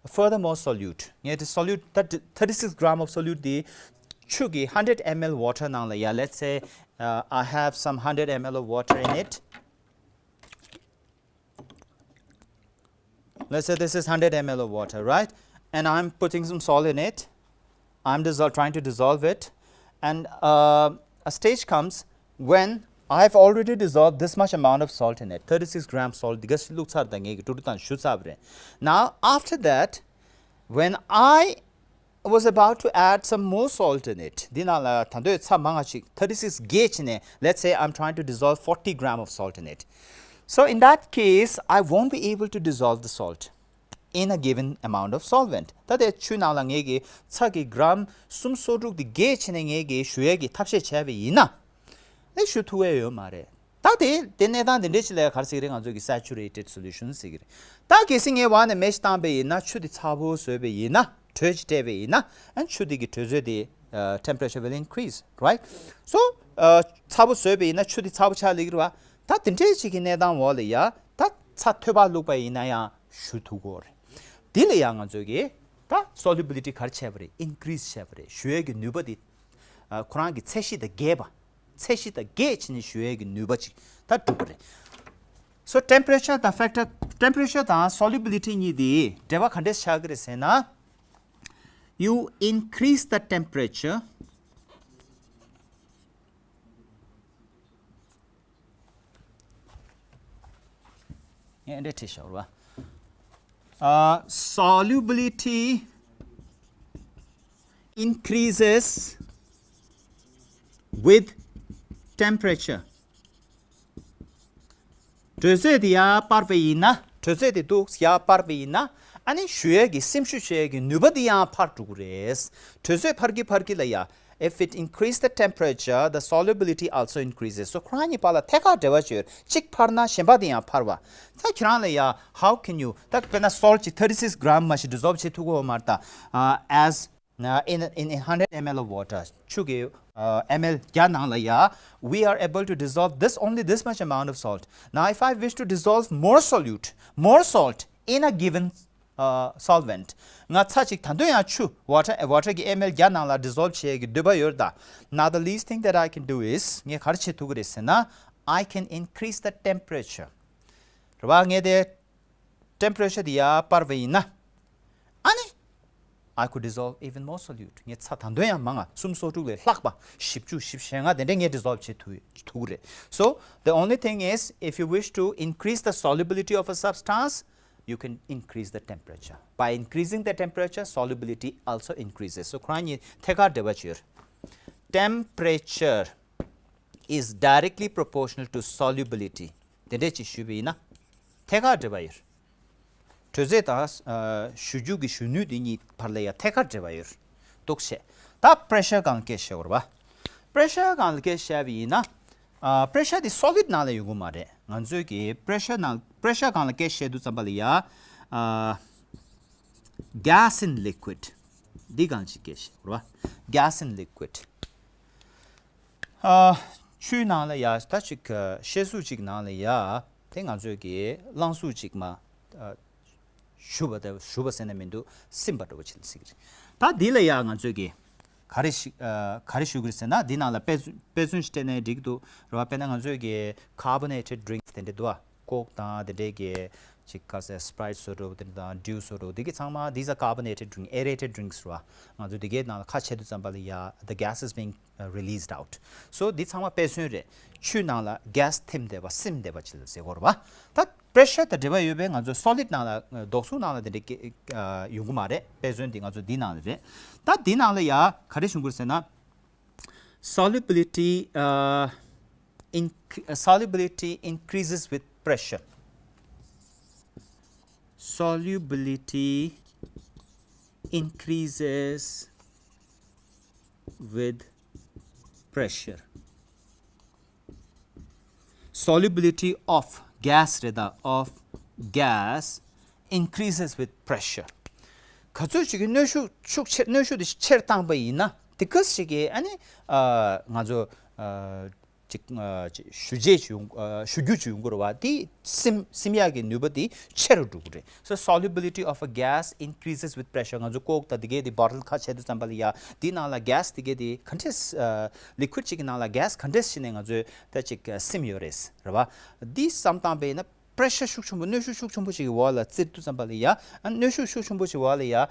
furthermore solute. ངས་དེ་solute ད་thirty-six gram of solute དེ་ཆུ་གི་hundred M L water ནང་ལ་ཡ། Let's say uh, I have some hundred M L of water in it. Let's say this is hundred M L of water, right? And I'm putting some salt in it. I'm dissol- trying to dissolve it. And uh, a stage comes when I've already dissolved this much amount of salt in it. Thirty-six gram salt འདི་ག་བླུགས་ཚར་ད། ངས་ཀྱི་ཀྲུ་ཀྲུ་དང་ཞུ་ཚར་བ་རེད། Now, after that, when I was about to add some more salt in it. འདི་ནང་ལ་ད་དུང་ཚྭ་མང་ང་ཅིག་thirty-six བརྒྱད་བྱས་ནས། Let's say I'm trying to dissolve forty gram of salt in it. So in that case, I won't be able to dissolve the salt in a given amount of solvent. ད་དེ་ཆུ་ནང་ལ་ངས་ཀྱི་ཚྭ་གི་gram སུམ་སོ་དྲུག་དེ་བརྒྱད་བྱས་ནས་ངས་ཀྱི་ཞུ་ཡས་ཀྱི་ཐབས་ཤེས་བྱས་པ་ཡིན་ན། ཨེ་ཞུ་ཐུབ་ཡས་ཡོད་མ་རེད། ད་དེ་དེ་གནས་སྟངས་དེ་འདྲས་ཅིག་ལ་ག་རེ་ཟེར་གྱི་རེད། ང་ཚོ་གི་saturated solution ཟེར་གྱི་རེད། ད་གལ་སྲིད་ངས་འོག་ནས་མེ་ཞིག་བཏང་པ་ཡིན་ན། ཆུ་དེ་ཚ་པོ་བཟོས་པ་ཡིན་ན། དྲོད་ཅིག་སྤྲད་པ་ཡིན་ན། ཨ་ཆུ་དེ་གི་དྲོད་ཚད་དེ་uh, temperature will increase, right? So uh, ཚ་པོ་བཟོས་པ་ཡིན་ན་ཆུ་དེ་ཚ་པོ་ཆགས་ལེགས་རེད་བ། ད་དེ་འདྲས་ཅིག་གི་གནས་སྟངས་འོག་ལ་ཡ། ད་ཚྭ་ཐོད་པ་བླུགས་པ་ཡིན་ན་ཡང་ཞུ་ཐུབ་ཀྱི་ཡོད་རེད། དེ་ལ་ཡང་ང་ཚོས་ཀྱི་ད་solubility ག་རེ་བྱས་པ་རེད། Increase བྱས་པ་རེད། ཞུ་ཡས་ཀྱི་ནུས་པ་དེ་ཨ་ཁོ་རང་གི་ཚད་གཞི་དང་འགལ་བ། ཚད་གཞི་དང་འགལ་བྱས་ནས་ཞུ་ཡས་ཀྱི་ནུས་པ་ཅིག་ད་གྲུབ་པ་རེད། So temperature དང་factor, temperature དང་solubility གཉིས་དེ་འབྲེལ་བ་ག་འདྲས་ཆགས་ཀྱི་རེད་ཟེར་ན། You increase the temperature. ཡང་འདྲ་བྲིས་ཤོག་ར། Uh, solubility increases with temperature. དྲོད་ཚད་དེ་ཡར་སྤར་བ་ཡིན་ན། དྲོད་ཚད་དེ་འདུག་ཡར་སྤར་བ་ཡིན་ན། ཨ་ནི་ཞུ་ཡས་ཀྱི་སེམས་ཤུགས་ཞུ་ཡས་ཀྱི་ནུས་པ་དེ་ཡང་འཕར་འགྲོ་གི་རེད། དྲོད་ཚད་འཕར་གྱི་འཕར་གྱི་ལ་ཡ། If it increase the temperature, the solubility also increases. So ཁོ་རང་གཉིས་བར་ལ་ཐད་ཀར་འབྲེལ་བ་ཅིག་ཡོད། གཅིག་འཕར་ན་གཞན་པ་དེ་ཡང་འཕར་བ། ད་ཁྱེད་རང་ལ་ཡ། How can you? ད་དཔེར་ན་salt ཅིག་thirty-six gram མ་ཞིག་dissolve བྱེད་ཐུབ་ཀྱི་ཡོད་མ་རེད་ད། Uh, as uh, in, in, in hundred M L of water, ཆུ་གི་uh, M L བརྒྱ་ནང་ལ་ཡ། We are able to dissolve this, only this much amount of salt. Now if I wish to dissolve more solute, more salt in a given uh, solvent. ང་ཚྭ་ཅིག་ད་དུང་ཡང་ཆུ་water, water གི་M L བརྒྱ་ནང་ལ་dissolve བྱེད་ཀྱི་འདོད་པ་ཡོད་ད། Now the least thing that I can do is, ངས་ག་རེ་བྱེད་ཐུབ་ཀྱི་རེད་ཟེར་ན། I can increase the temperature. རེད་བ། ངས་དེ་temperature དེ་ཡར་སྤར་བ་ཡིན་ན། ཨ་ནི། I could dissolve even more solute. ངས་ཚྭ་ད་དུང་ཡང་མང་ང་སུམ་སོ་དྲུག་ལས་ལྷག་པ། བཞི་བཅུ་བཞི་བཅུ་ཞེ་ལྔ་དེ་འདྲས་ངས་dissolve བྱེད་ཐུབ་ཐུབ་ཀྱི་རེད། So the only thing is, if you wish to increase the solubility of a substance, you can increase the temperature. By increasing the temperature, solubility also increases. So ཁོ་རང་གཉིས་ཐད་ཀར་འབྲེལ་བ་ཅིག་ཡོད། Temperature is directly proportional to solubility. དེ་འདྲས་ཅིག་ཞུས་པ་ཡིན་ན་ཐད་ཀར་འབྲེལ་བ་ཡོད། དྲོད་ཚད་དང་ཨ་བཞུ་རྒྱུ་གི་བཞུ་ནུས་དེ་གཉིས་བར་ལ་ཡང་ཐད་ཀར་འབྲེལ་བ་ཡོད། འདུག་བྱས། ད་པེ་རེ་ཤར་སྒང་ལ་སྐད་བཤད་དགོས་རེད་པ། པེ་རེ་ཤར་སྒང་ལ་སྐད་བཤད་པ་ཡིན་ན། ཨ་པེ་རེ་ཤར་དེ་སོ་ལིཌ་ནང་ལ་ཡོང་གི་མ་རེད། ང་ཚོས་ཀྱི་པེ་རེ་ཤར་ནང་པེ་རེ་ཤར་སྒང་ལ་སྐད་བཤད་དུས་ཙམ་པ་ལ་ཡ། ཨ་gas in liquid འདི་སྒང་ཅིག་སྐད་བཤད་དགོས་རེད་པ། gas in liquid ཨ་ཆུའི་ནང་ལ་ཡ་ད་ཅིག་ཨ་བཤད་སྲོལ་ཅིག་ནང་ལ་ཡ་དེ་ང་ཚོས་ཀྱི་རླངས་གཟུགས་ཅིག་མ་ཨ་ཞུ་བ་དང་ཞུ་བ་ཟེར་ན་མི་འདུག་སིམ་པ་འདྲ་བོ་བྱེད་ཟེར་གྱི་རེད། ད་འདི་ལ་ཡ་ང་ཚོས་ཀྱི་ག་རེ་ཞིག་ཨ་ག་རེ་ཞུ་དགོས་ཟེར་ན་འདི་ནང་ལ་དཔེ་མཚོན་དཔེ་མཚོན་ཞིག་སྤྲད་ན་འགྲིག་གི་འདུག་རེད་པ། དཔེར་ན་ང་ཚོས་ཀྱི་carbonated drinks དེ་འདྲ་འདུག་པ། ཀོག་དང་དེ་འདྲའི་གི་ཅིག་ག་ཟེར་སི་པ་རའིཊ་བཟོ་འདྲ་བོ་དེ་འདྲ་དང་ཌིའུ་བཟོ་འདྲ་བོ་དེ་གི་ཚང་མ་these are carbonated drink aerated drinks རེད་པ། ང་ཚོ་དེ་གའི་ནང་ལ་ཁ་ཕྱེ་དུས་ཙམ་པ་ལ་ཡ་the gas is being uh, released out. So འདི་ཚང་མ་དཔེ་མཚོན་རེད། ཆུའི་ནང་ལ་gas ཐིམ་བསྡད་པ་སིམ་བསྡད་པ་ཅིག་ལ་ཟེར་དགོས་རེད་པ། ད་པེ་རེ་ཤར་དང་འབྲེལ་བ་ཡོད་པའི་ང་ཚོ་སོ་ལིཌ་ནང་ལ་ཨ་རྡོག་སུག་ནང་ལ་དེ་འདྲའི་སྐད་ཨ་ཡོང་གི་མ་རེད། དཔེ་མཚོན་འདི་ང་ཚོ་འདི་ནང་ལ་རེད། ད་འདི་ནང་ལ་ཡ་ག་རེ་བྱུང་གི་རེད་ཟེར་ན། Solubility uh, inc- uh, solubility increases with pressure. Solubility increases with pressure. Solubility of gas རེད་ད། of gas increases with pressure. ག་ཚོད་ཅིག་གི་གནོན་ཤུགས་ཤུགས་ཆེ་གནོན་ཤུགས་དེ་ཆེར་བཏང་པ་ཡིན་ན་དེ་ག་ཞིག་གི་ཨ་ནི་ཨ་ང་ཚོ་ཨ་ཅིག་ཨ་ཅིག་ཞུ་རྗེས་ཅིག་ཡོང་ཨ་ཞུ་རྒྱུ་ཅིག་ཡོང་གི་རེད་པ། དེ་སིམ་སིམ་ཡག་གི་ནུས་པ་དེ་ཆེ་རུ་འགྲོ་གི་རེད། So solubility of a gas increases with pressure. ང་ཚོ་ཀོག་དང་དེ་གའི་དེ་བོ་ཊལ་ཁ་ཕྱེ་དུས་ཙམ་པ་ལ་ཡ་དེའི་ནང་ལ་གེ་སི་དེ་གའི་དེ་ག་འདྲས་ཨ་ལི་ཀུའིཌ་ཅིག་གི་ནང་ལ་གེ་སི་ག་འདྲས་ཞིག་ནས་ང་ཚོས་ད་ཅིག་ཨ་སིམ་ཡོད་རེད་རེད་པ། འདི་བསམ་བཏང་པ་ཡིན་ན་པེ་རེ་ཤར་ཤུགས་ཆེན་པོ་གནོན་ཤུགས་ཤུགས་ཆེན་པོ་ཅིག་གི་འོག་ལ་བཙིར་དུས་ཙམ་པ་ལ་ཡ་ཨ་གནོན་ཤུགས་ཤུགས་ཆེན་པོ་ཅིག་འོག་ལ་ཡ་ཨ་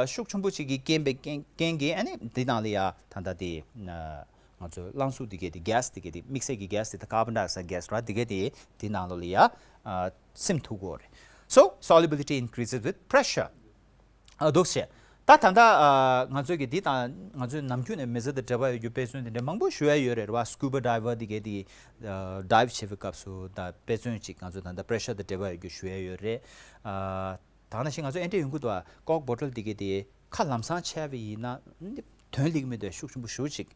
ཤུགས་ཆེན་པོ་ཅིག་གི་རྐྱེན་པས་རྐྱེན་རྐྱེན་གྱིས་ཨ་ནི་འདི་ནང་ལ་ཡ་ད་ལྟ་དེ་ཨ་ང་ཚོ་རླངས་གཟུགས་དེ་གས་དེ་གེ་སི་དེ་གས་དེ་དམིགས་བསལ་གྱི་གེ་སི་དེ་ད་ཀར་བོན་ཌའི་ཨོག་སའིཌ་གེ་སི་ར་དེ་གས་དེ་དེ་ནང་ལོགས་ལ་ཡ་ཨ་སིམ་ཐུབ་ཀྱི་ཡོད་རེད། So solubility increases with pressure. ཨ་འདུག་བྱས། ད་ད་ལྟ་ཨ་ང་ཚོས་ཀྱི་འདི་དང་ང་ཚོའི་ནམ་རྒྱུན་ནས་མི་ཚེ་དང་འབྲེལ་བ་ཡོད་རྒྱུ་དཔེ་མཚོན་དེ་འདྲ་མང་པོ་ཞུ་ཡ་ཡོད་རེད་བ། སྐུ་བྷ་ཌའི་ཝར་དེ་གས་དེ་ཨ་ཌའིབ་བྱེད་པའི་སྐབས་སུ་ད་དཔེ་མཚོན་ཅིག་ང་ཚོ་ད་ལྟ་པེ་རེ་ཤར་དང་འབྲེལ་བ་ཡོད་རྒྱུ་ཞུ་ཡ་ཡོད་རེད། ཨ་ད་ག་ནང་བཞིན་ང་ཚོ་ཨེ་འདྲས་ཡོང་གི་འདུག་ཨ། ཀོག་བོ་ཊལ་དེ་གས་དེ་ཁ་ལམ་སང་ཕྱེ་བ་ཡིན་ན་དོན་སླེབས་ཀྱི་མི་འདུག་ཤུགས་ཆེན་པོ་ཞེ་པོ་ཅིག་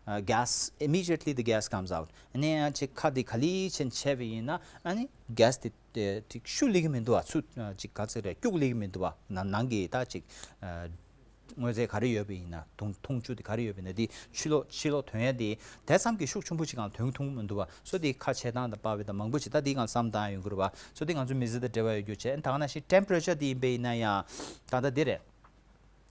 ཨ་gas, immediately the gas comes out. ཨ་ནི་ཡང་ཅིག་ཁ་དེ་ག་ལེ་བྱས་ཕྱེ་བ་ཡིན་ན་ཨ་ནི་གེ་སི་དེ་དེ་ཅིག་ཤུགས་སླེབས་ཀྱི་མི་འདུག་ཨ། ཚུར་ཨ་ཅིག་ག་ཚོད་རེད་སྐྱུག་སླེབས་ཀྱི་མི་འདུག་ཨ། ནང་ནང་གི་ད་ཅིག་ཨ་དངོས་རྫས་ག་རེ་ཡོད་པ་ཡིན་ན་འཐུང་འཐུང་ཆུ་དེ་ག་རེ་ཡོད་པ་ཡིན་ན་དེ་ཕྱི་ལོགས་ཕྱི་ལོགས་ཐོན་ཡ་དེ་དེ་ཙམ་གྱི་ཤུགས་ཆེན་པོ་ཅིག་གང་ཐོན་ཐུབ་ཀྱི་མི་འདུག་ཨ། སོ་དེ་ཁ་ཕྱེ་སྟངས་དང་པར་བ་དང་མང་པོ་ཅིག་ད་དེ་གང་བསམ་བཏང་ཡོང་གི་རེད་བ། སོ་དེ་ང་ཚོ་མི་ཚེ་དང་འབྲེལ་བ་ཡོད་རྒྱུ་བྱས། ད་ག་ནང་བཞིན་ཊེམ་པེ་རེ་ཅར་དེ་ཡིན་པ་ཡིན་ན་ཡང་ད་ལྟ་དེ་རེད།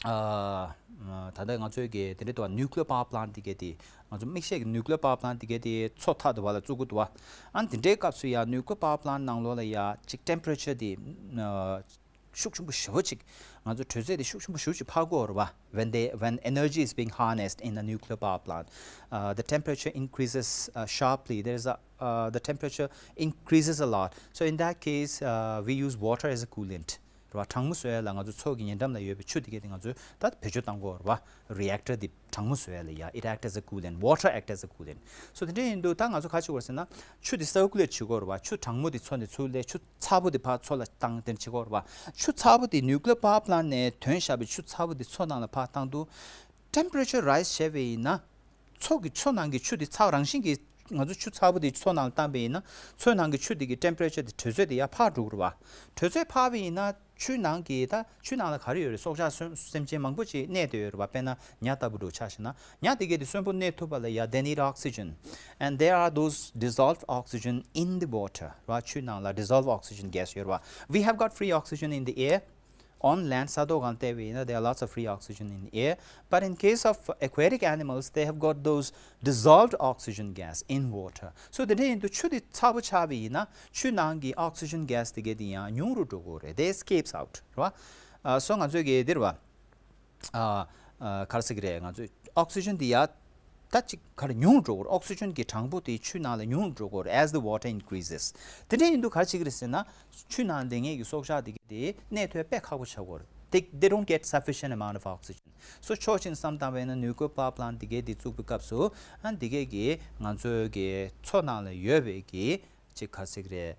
ཨ་ད་ལྟ་ང་ཚོའི་གི་དེ་འདྲའི་དུ་བ་ནིའུ་ཀི་ལི་ཡར་པ་ཝར་པ་ལན་ཊི་དེ་གས་དེ་ང་ཚོ་དམིགས་བསལ་གྱི་ནིའུ་ཀི་ལི་ཡར་པ་ཝར་པ་ལན་ཊི་དེ་གས་དེ་མཚོ་མཐའ་དུ་བ་ལ་བཙུགས་ཀྱི་འདུག་བ། ཨ་ནི་དེ་འདྲའི་སྐབས་སུ་ཡ་ནིའུ་ཀི་ལི་ཡར་པ་ཝར་པ་ལན་ཊི་ནང་ལོགས་ལ་ཡ་ཅིག་ཊེམ་པེ་རེ་ཅར་དེ་ཨ་ཤུགས་ཆེན་པོ་ཞེ་པོ་ཅིག་ང་ཚོ་དྲོད་ཚད་དེ་ཤུགས་ཆེན་པོ་ཞེ་པོ་ཅིག་འཕར་གྱི་ཡོད་རེད་བ། When they when energy is being harnessed in a nuclear power plant, uh, the temperature increases uh, sharply. There is a uh, the temperature increases a lot. So in that case, uh, we use water as a coolant. རེད་བ། གྲང་མོ་བཟོ་ཡ་ལ་ང་ཚོ་མཚོ་གི་ཉེ་འགྲམ་ལ་ཡོད་པའི་ཆུ་དེ་གས་དེ་ང་ཚོས་ད་བེད་སྤྱོད་བཏང་གི་ཡོད་རེད་བ། རི་ཨེག་ཊར་དེ་གྲང་མོ་བཟོ་ཡ་ལ་ཡ། It act as a coolant. Water act as a coolant. So དེ་འདྲ་ཡིན་དུས་ད་ང་ཚོ་ག་རེ་བྱེད་དགོས་རེད་ཟེར་ན་ཆུ་དེ་སར་ཀུ་ལེཊ་བྱེད་དགོས་རེད་བ། ཆུ་གྲང་མོ་དེ་མཚོ་ནས་ཚུར་སླེབས་ཆུ་ཚ་པོ་དེ་ཕར་མཚོ་ལ་བཏང་དེ་འདྲ་བྱེད་དགོས་རེད་བ། ཆུ་ཚ་པོ་དེ་ནིའུ་ཀི་ལི་ཡར་པ་ཝར་པ་ལན་ཊི་ནས་ཐོན་བཞག་པའི་ཆུ་ཚ་པོ་དེ་མཚོ་ནང་ལ་ཕར་བཏང་དུས་ཊེམ་པེ་རེ་ཅར་རའི་ཛི་བྱས་པ་ཡིན་ན། མཚོ་གི་མཚོ་ནང་གི་ཆུ་དེ་ཚ་བ་རང་བཞིན་གྱིས་ང་ཚོ་ཆུ་ཚ་པོ་དེ་མཚོ་ནང་ལ་བཏང་པ་ཡིན་ན་མཚོའི་ནང་གི་ཆུ་དེ་གི་ཊེམ་པེ་རེ་ཅར་དེ་དྲོད་ཚད་དེ་ཡར་འཕར་འགྲོ་གི་རེད་བ། དྲོད་ཚད་འཕར་བ་ཡིན་ན་ཆུའི་ནང་གི་ད་ཆུའི་ནང་ལ་ག་རེ་ཡོད་རེད། སྲོག་ཆགས་སེམས་ཅན་མང་པོ་ཅིག་གནས་བསྡད་ཡོད་རེད་བ། དཔེར་ན་ཉ་ལྟ་བུ་འདྲ་ཆ་བཞག་ན་ཉ་དེ་གས་དེ་གསོན་པོ་གནས་ཐུབ་པ་ལ་ཡ་they need oxygen and there are those dissolved oxygen in the water རེད་བ། ཆུའི་ནང་ལ་dissolved oxygen gas ཡོད་རེད་བ། We have got free oxygen in the air. On land ས་ཐོག་སྒང་བལྟས་པ་ཡིན་ན་there are lots of free oxygen in the air. But in case of aquatic animals, they have got those dissolved oxygen gas in water. So དེ་འདྲ་ཡིན་དུས་ཆུ་དེ་ཚ་པོ་ཆགས་པ་ཡིན་ན་ཆུ་ནང་གི་oxygen gas དེ་གས་དེ་ཡང་ཉུང་རུ་འགྲོ་གི་རེད། They escapes out རེད་བ། ཨ་སོ་ང་ཚོས་གི་འདིར་བ། ཨ་ཨ་ག་རེ་ཟེར་གི་རེད། ང་ཚོས་oxygen དེ་ཡ། ད་ཅིག་ག་རེ་ཉུང་འགྲོ་གི་རེད། ཨོག་སི་ཇན་གྱི་གྲངས་འབོར་དེ་ཆུའི་ནང་ལ་ཉུང་འགྲོ་གི་རེད། As the water increases. དེ་འདྲ་ཡིན་དུས་ག་རེ་བྱེད་ཀྱི་རེད་ཟེར་ན། ཆུའི་ནང་སྡོད་མཁན་གྱི་སྲོག་ཆགས་དེ་ག་དེ་གནས་ཐོག་དཔེ་ཁག་པོ་ཆགས་ཀྱི་ཡོད་རེད། They, they don't get sufficient amount of oxygen. So ཕྱོགས་གཅིག་ནས་བསམ་བཏང་བ་ཡིན་ན་ནུས་ཀོལ་པ་ཝར་པ་ལན་ཊི་དེ་ག་དེ་བཙུགས་པའི་སྐབས་སུ་ཨ་དེ་ག་གི་ང་ཚོའི་གི་མཚོ་ནང་ལ་ཡོད་པའི་གི་ ཅིག་ག་ཟེར་གི་རེད།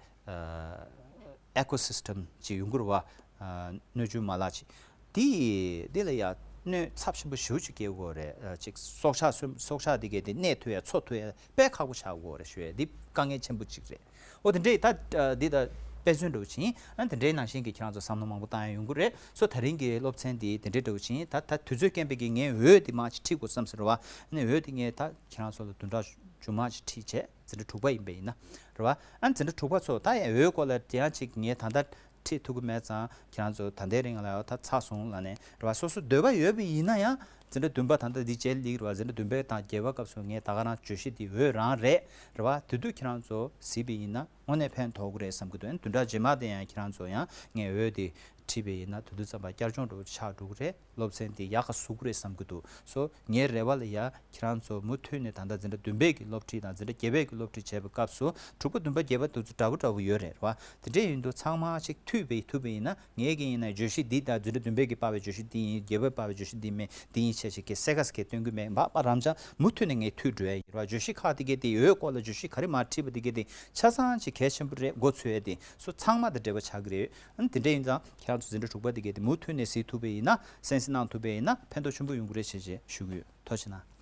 ཨེ་ཀོ་སི་སི་ཊམ་ཅིག་ཡོང་གི་རེད་བ། སྣོད་བཅུད་མ་ལག་ཅིག་དེ་དེ་ལ་ཡ་གནོད་ཚབས་ཆེན་པོ་ཞེ་པོ་ཅིག་སྐྱེལ་དགོས་རེད། ཅིག་སྲོག་ཆགས་སོ་སྲོག་ཆགས་དེ་གས་དེ་གནས་ཐུབ་ཡ་འཚོ་ཐུབ་ཡ་དཔེ་ཁག་པོ་ཆགས་དགོས་རེད་ཞུ་ཡ། འདི་དཀའ་ངལ་ཆེན་པོ་ཅིག་རེད། ཨོ་དེ་འདྲས་ད་འདི་ད་དཔེ་མཚོན་འདྲ་བོ་ཅིག་ཡིན། ཨ་དེ་འདྲའི་ནང་བཞིན་གྱི་ཁྱེད་རང་ཚོ་བསམ་བློ་མང་པོ་བཏང་ཡ་ཡོང་གི་རེད། སོ་ད་རིང་གི་སློབ་ཚན་འདི་དེ་འདྲས་འདྲ་བོ་ཅིག་ཡིན། ད་ད་དུས་ཚོད་རྐྱེན་པས་ཀྱི་ངས་འོད་འདི་མར་ཅིག་ཁྲིད་དགོས་བསམ་ཟེར་བ། ཨ་ནི་འོད་འདི་ངས་ད་ཁྱེད་རང་ཚོ་ལ་བདུན་ཕྲག་མཇུག་མ་ཅིག་ཁྲིད་བྱས། འཛིན་གྲྭ་དྲུག་པ་ཡིན་པ་ཡིན་ན་རེད་བ། ཨ་འཛིན་གྲྭ་དྲུག་པ་ཚོ་ད་ཡང་འོའི་སྐོར་ལ་དེ་ཡང་ཅིག་ངས་ད་ལྟ་ཁྲིད་ཐུབ་ཀྱི་མེད་ཙང་ཁྱེད་རང་ཚོ་ད་ལྟའི་རིང་ལ་ཡང་ད་ཚར་སོང་ལབ་ནས་རེད་བ། སོ་སོ་འདོད་པ་ཡོད་པ་ཡིན་ན་ཡང་འཛིན་གྲྭ་བདུན་པ་ད་ལྟ་འདི་བྱས་ལེགས་རེད་བ། འཛིན་གྲྭ་བདུན་པའི་དང་བརྒྱད་པ་སྐབས་སུ་ངས་ད་ག་རང་བརྗོད་གཞི་འདི་འོད་རང་རེད་རེད་བ། དེ་དུས་ཁྱེད་རང་ཚོ་གཟིགས་པ་ཡིན་ན་དངོས་གནས་ཕན་ཐོགས་ཀྱི་རེད་བསམ་གྱི་འདུག་བདུན་ཕྲག་རྗེས་མ་དེ་ཡང་ཁྱེད་རང་ཚོ་ཡང་ངས་འོད་འདི་ཁྲིད་པ་ཡིན་ན་དེ་དུས་ཙམ་པ་བསྐྱར་སྦྱོང་འདྲ་བོ་ཆགས་འགྲོ་གི་རེད། སློབ་ཚན་དེ་ཡག་ག་བཟོ་གི་རེད་བསམ་གྱི་འདུག་སོ་ངའི་རེ་བ་ལ་ཡ་ཁྱེད་རང་ཚོ་མུ་མཐུད་ནས་ད་ལྟ་འཛིན་གྲྭ་བདུན་པའི་གི་སློབ་ཁྲིད་དང་འཛིན་གྲྭ་བརྒྱད་པའི་གི་སློབ་ཁྲིད་བྱས་པའི་སྐབས་སུ་དྲུག་པ་བདུན་པ་བརྒྱད་པ་དེ་ཚོ་འདྲ་པོ་འདྲ་པོ་ཡོད་རེད་བ། དེ་འདྲས་ཡིན་དུས་ཚང་མ་ཅིག་མཐུད་པའི་ཐུབ་པ་ཡིན་ན། ངས་གི་ཡིན་ན་བརྗོད་གཞི་འདི་དང་འཛིན་གྲྭ་བདུན་པའི་གི་པར་བའི་བརྗོད་གཞི་འདི་ཡིན། བརྒྱད་པའི་པར་བའི་བརྗོད་གཞི་འདི་མེད་འདི་ཡིན་བྱས་བྱས་ཀྱི་གསལ་ཁ་གསལ་ཁ་སྟོན་གི་མེད། འབའ་པ་རང་ཅག་མུ་མཐུད་ནས་ངས་མཐུད་འགྲོ་ཡ་ཡིན་ར། བརྗོད་གཞི་ཁག་དེ་གའི་དེ་འོའི་སྐོར་ལ་བརྗོད་གཞི་ག་རེ་མར་ཁྲིད་པ་དེ་གའི་དེ་ཆ་ཚང་ཅིག་གལ་ཆེན་པོ་རེད། མགོ་ཚོས་ཡ་དེ་སོ་ཚང་མ་དང་འབྲེལ་བ་ཆགས་ཀྱི་རེད། ཨ་ནི་དེ་འདྲ་ཡིན་ཙང་ཁྱེད་རང་ཚོ་འཛིན་གྲྭ་དྲུག་པ་དེ་གའི་དེ་མུ་མཐུད་ནས་གཟིགས་ཐུབ་པ་ཡིན་ན། གསན་གཟིགས་གནང་ཐུབ་པ་ཡིན་ན་ཕན་ཐོགས་ཆེན་པོ་ཡོང་གི་རེད་བྱས་བྱས་ཞུ་གི་ཡོད། ཐུགས་རྗེ་གནང་།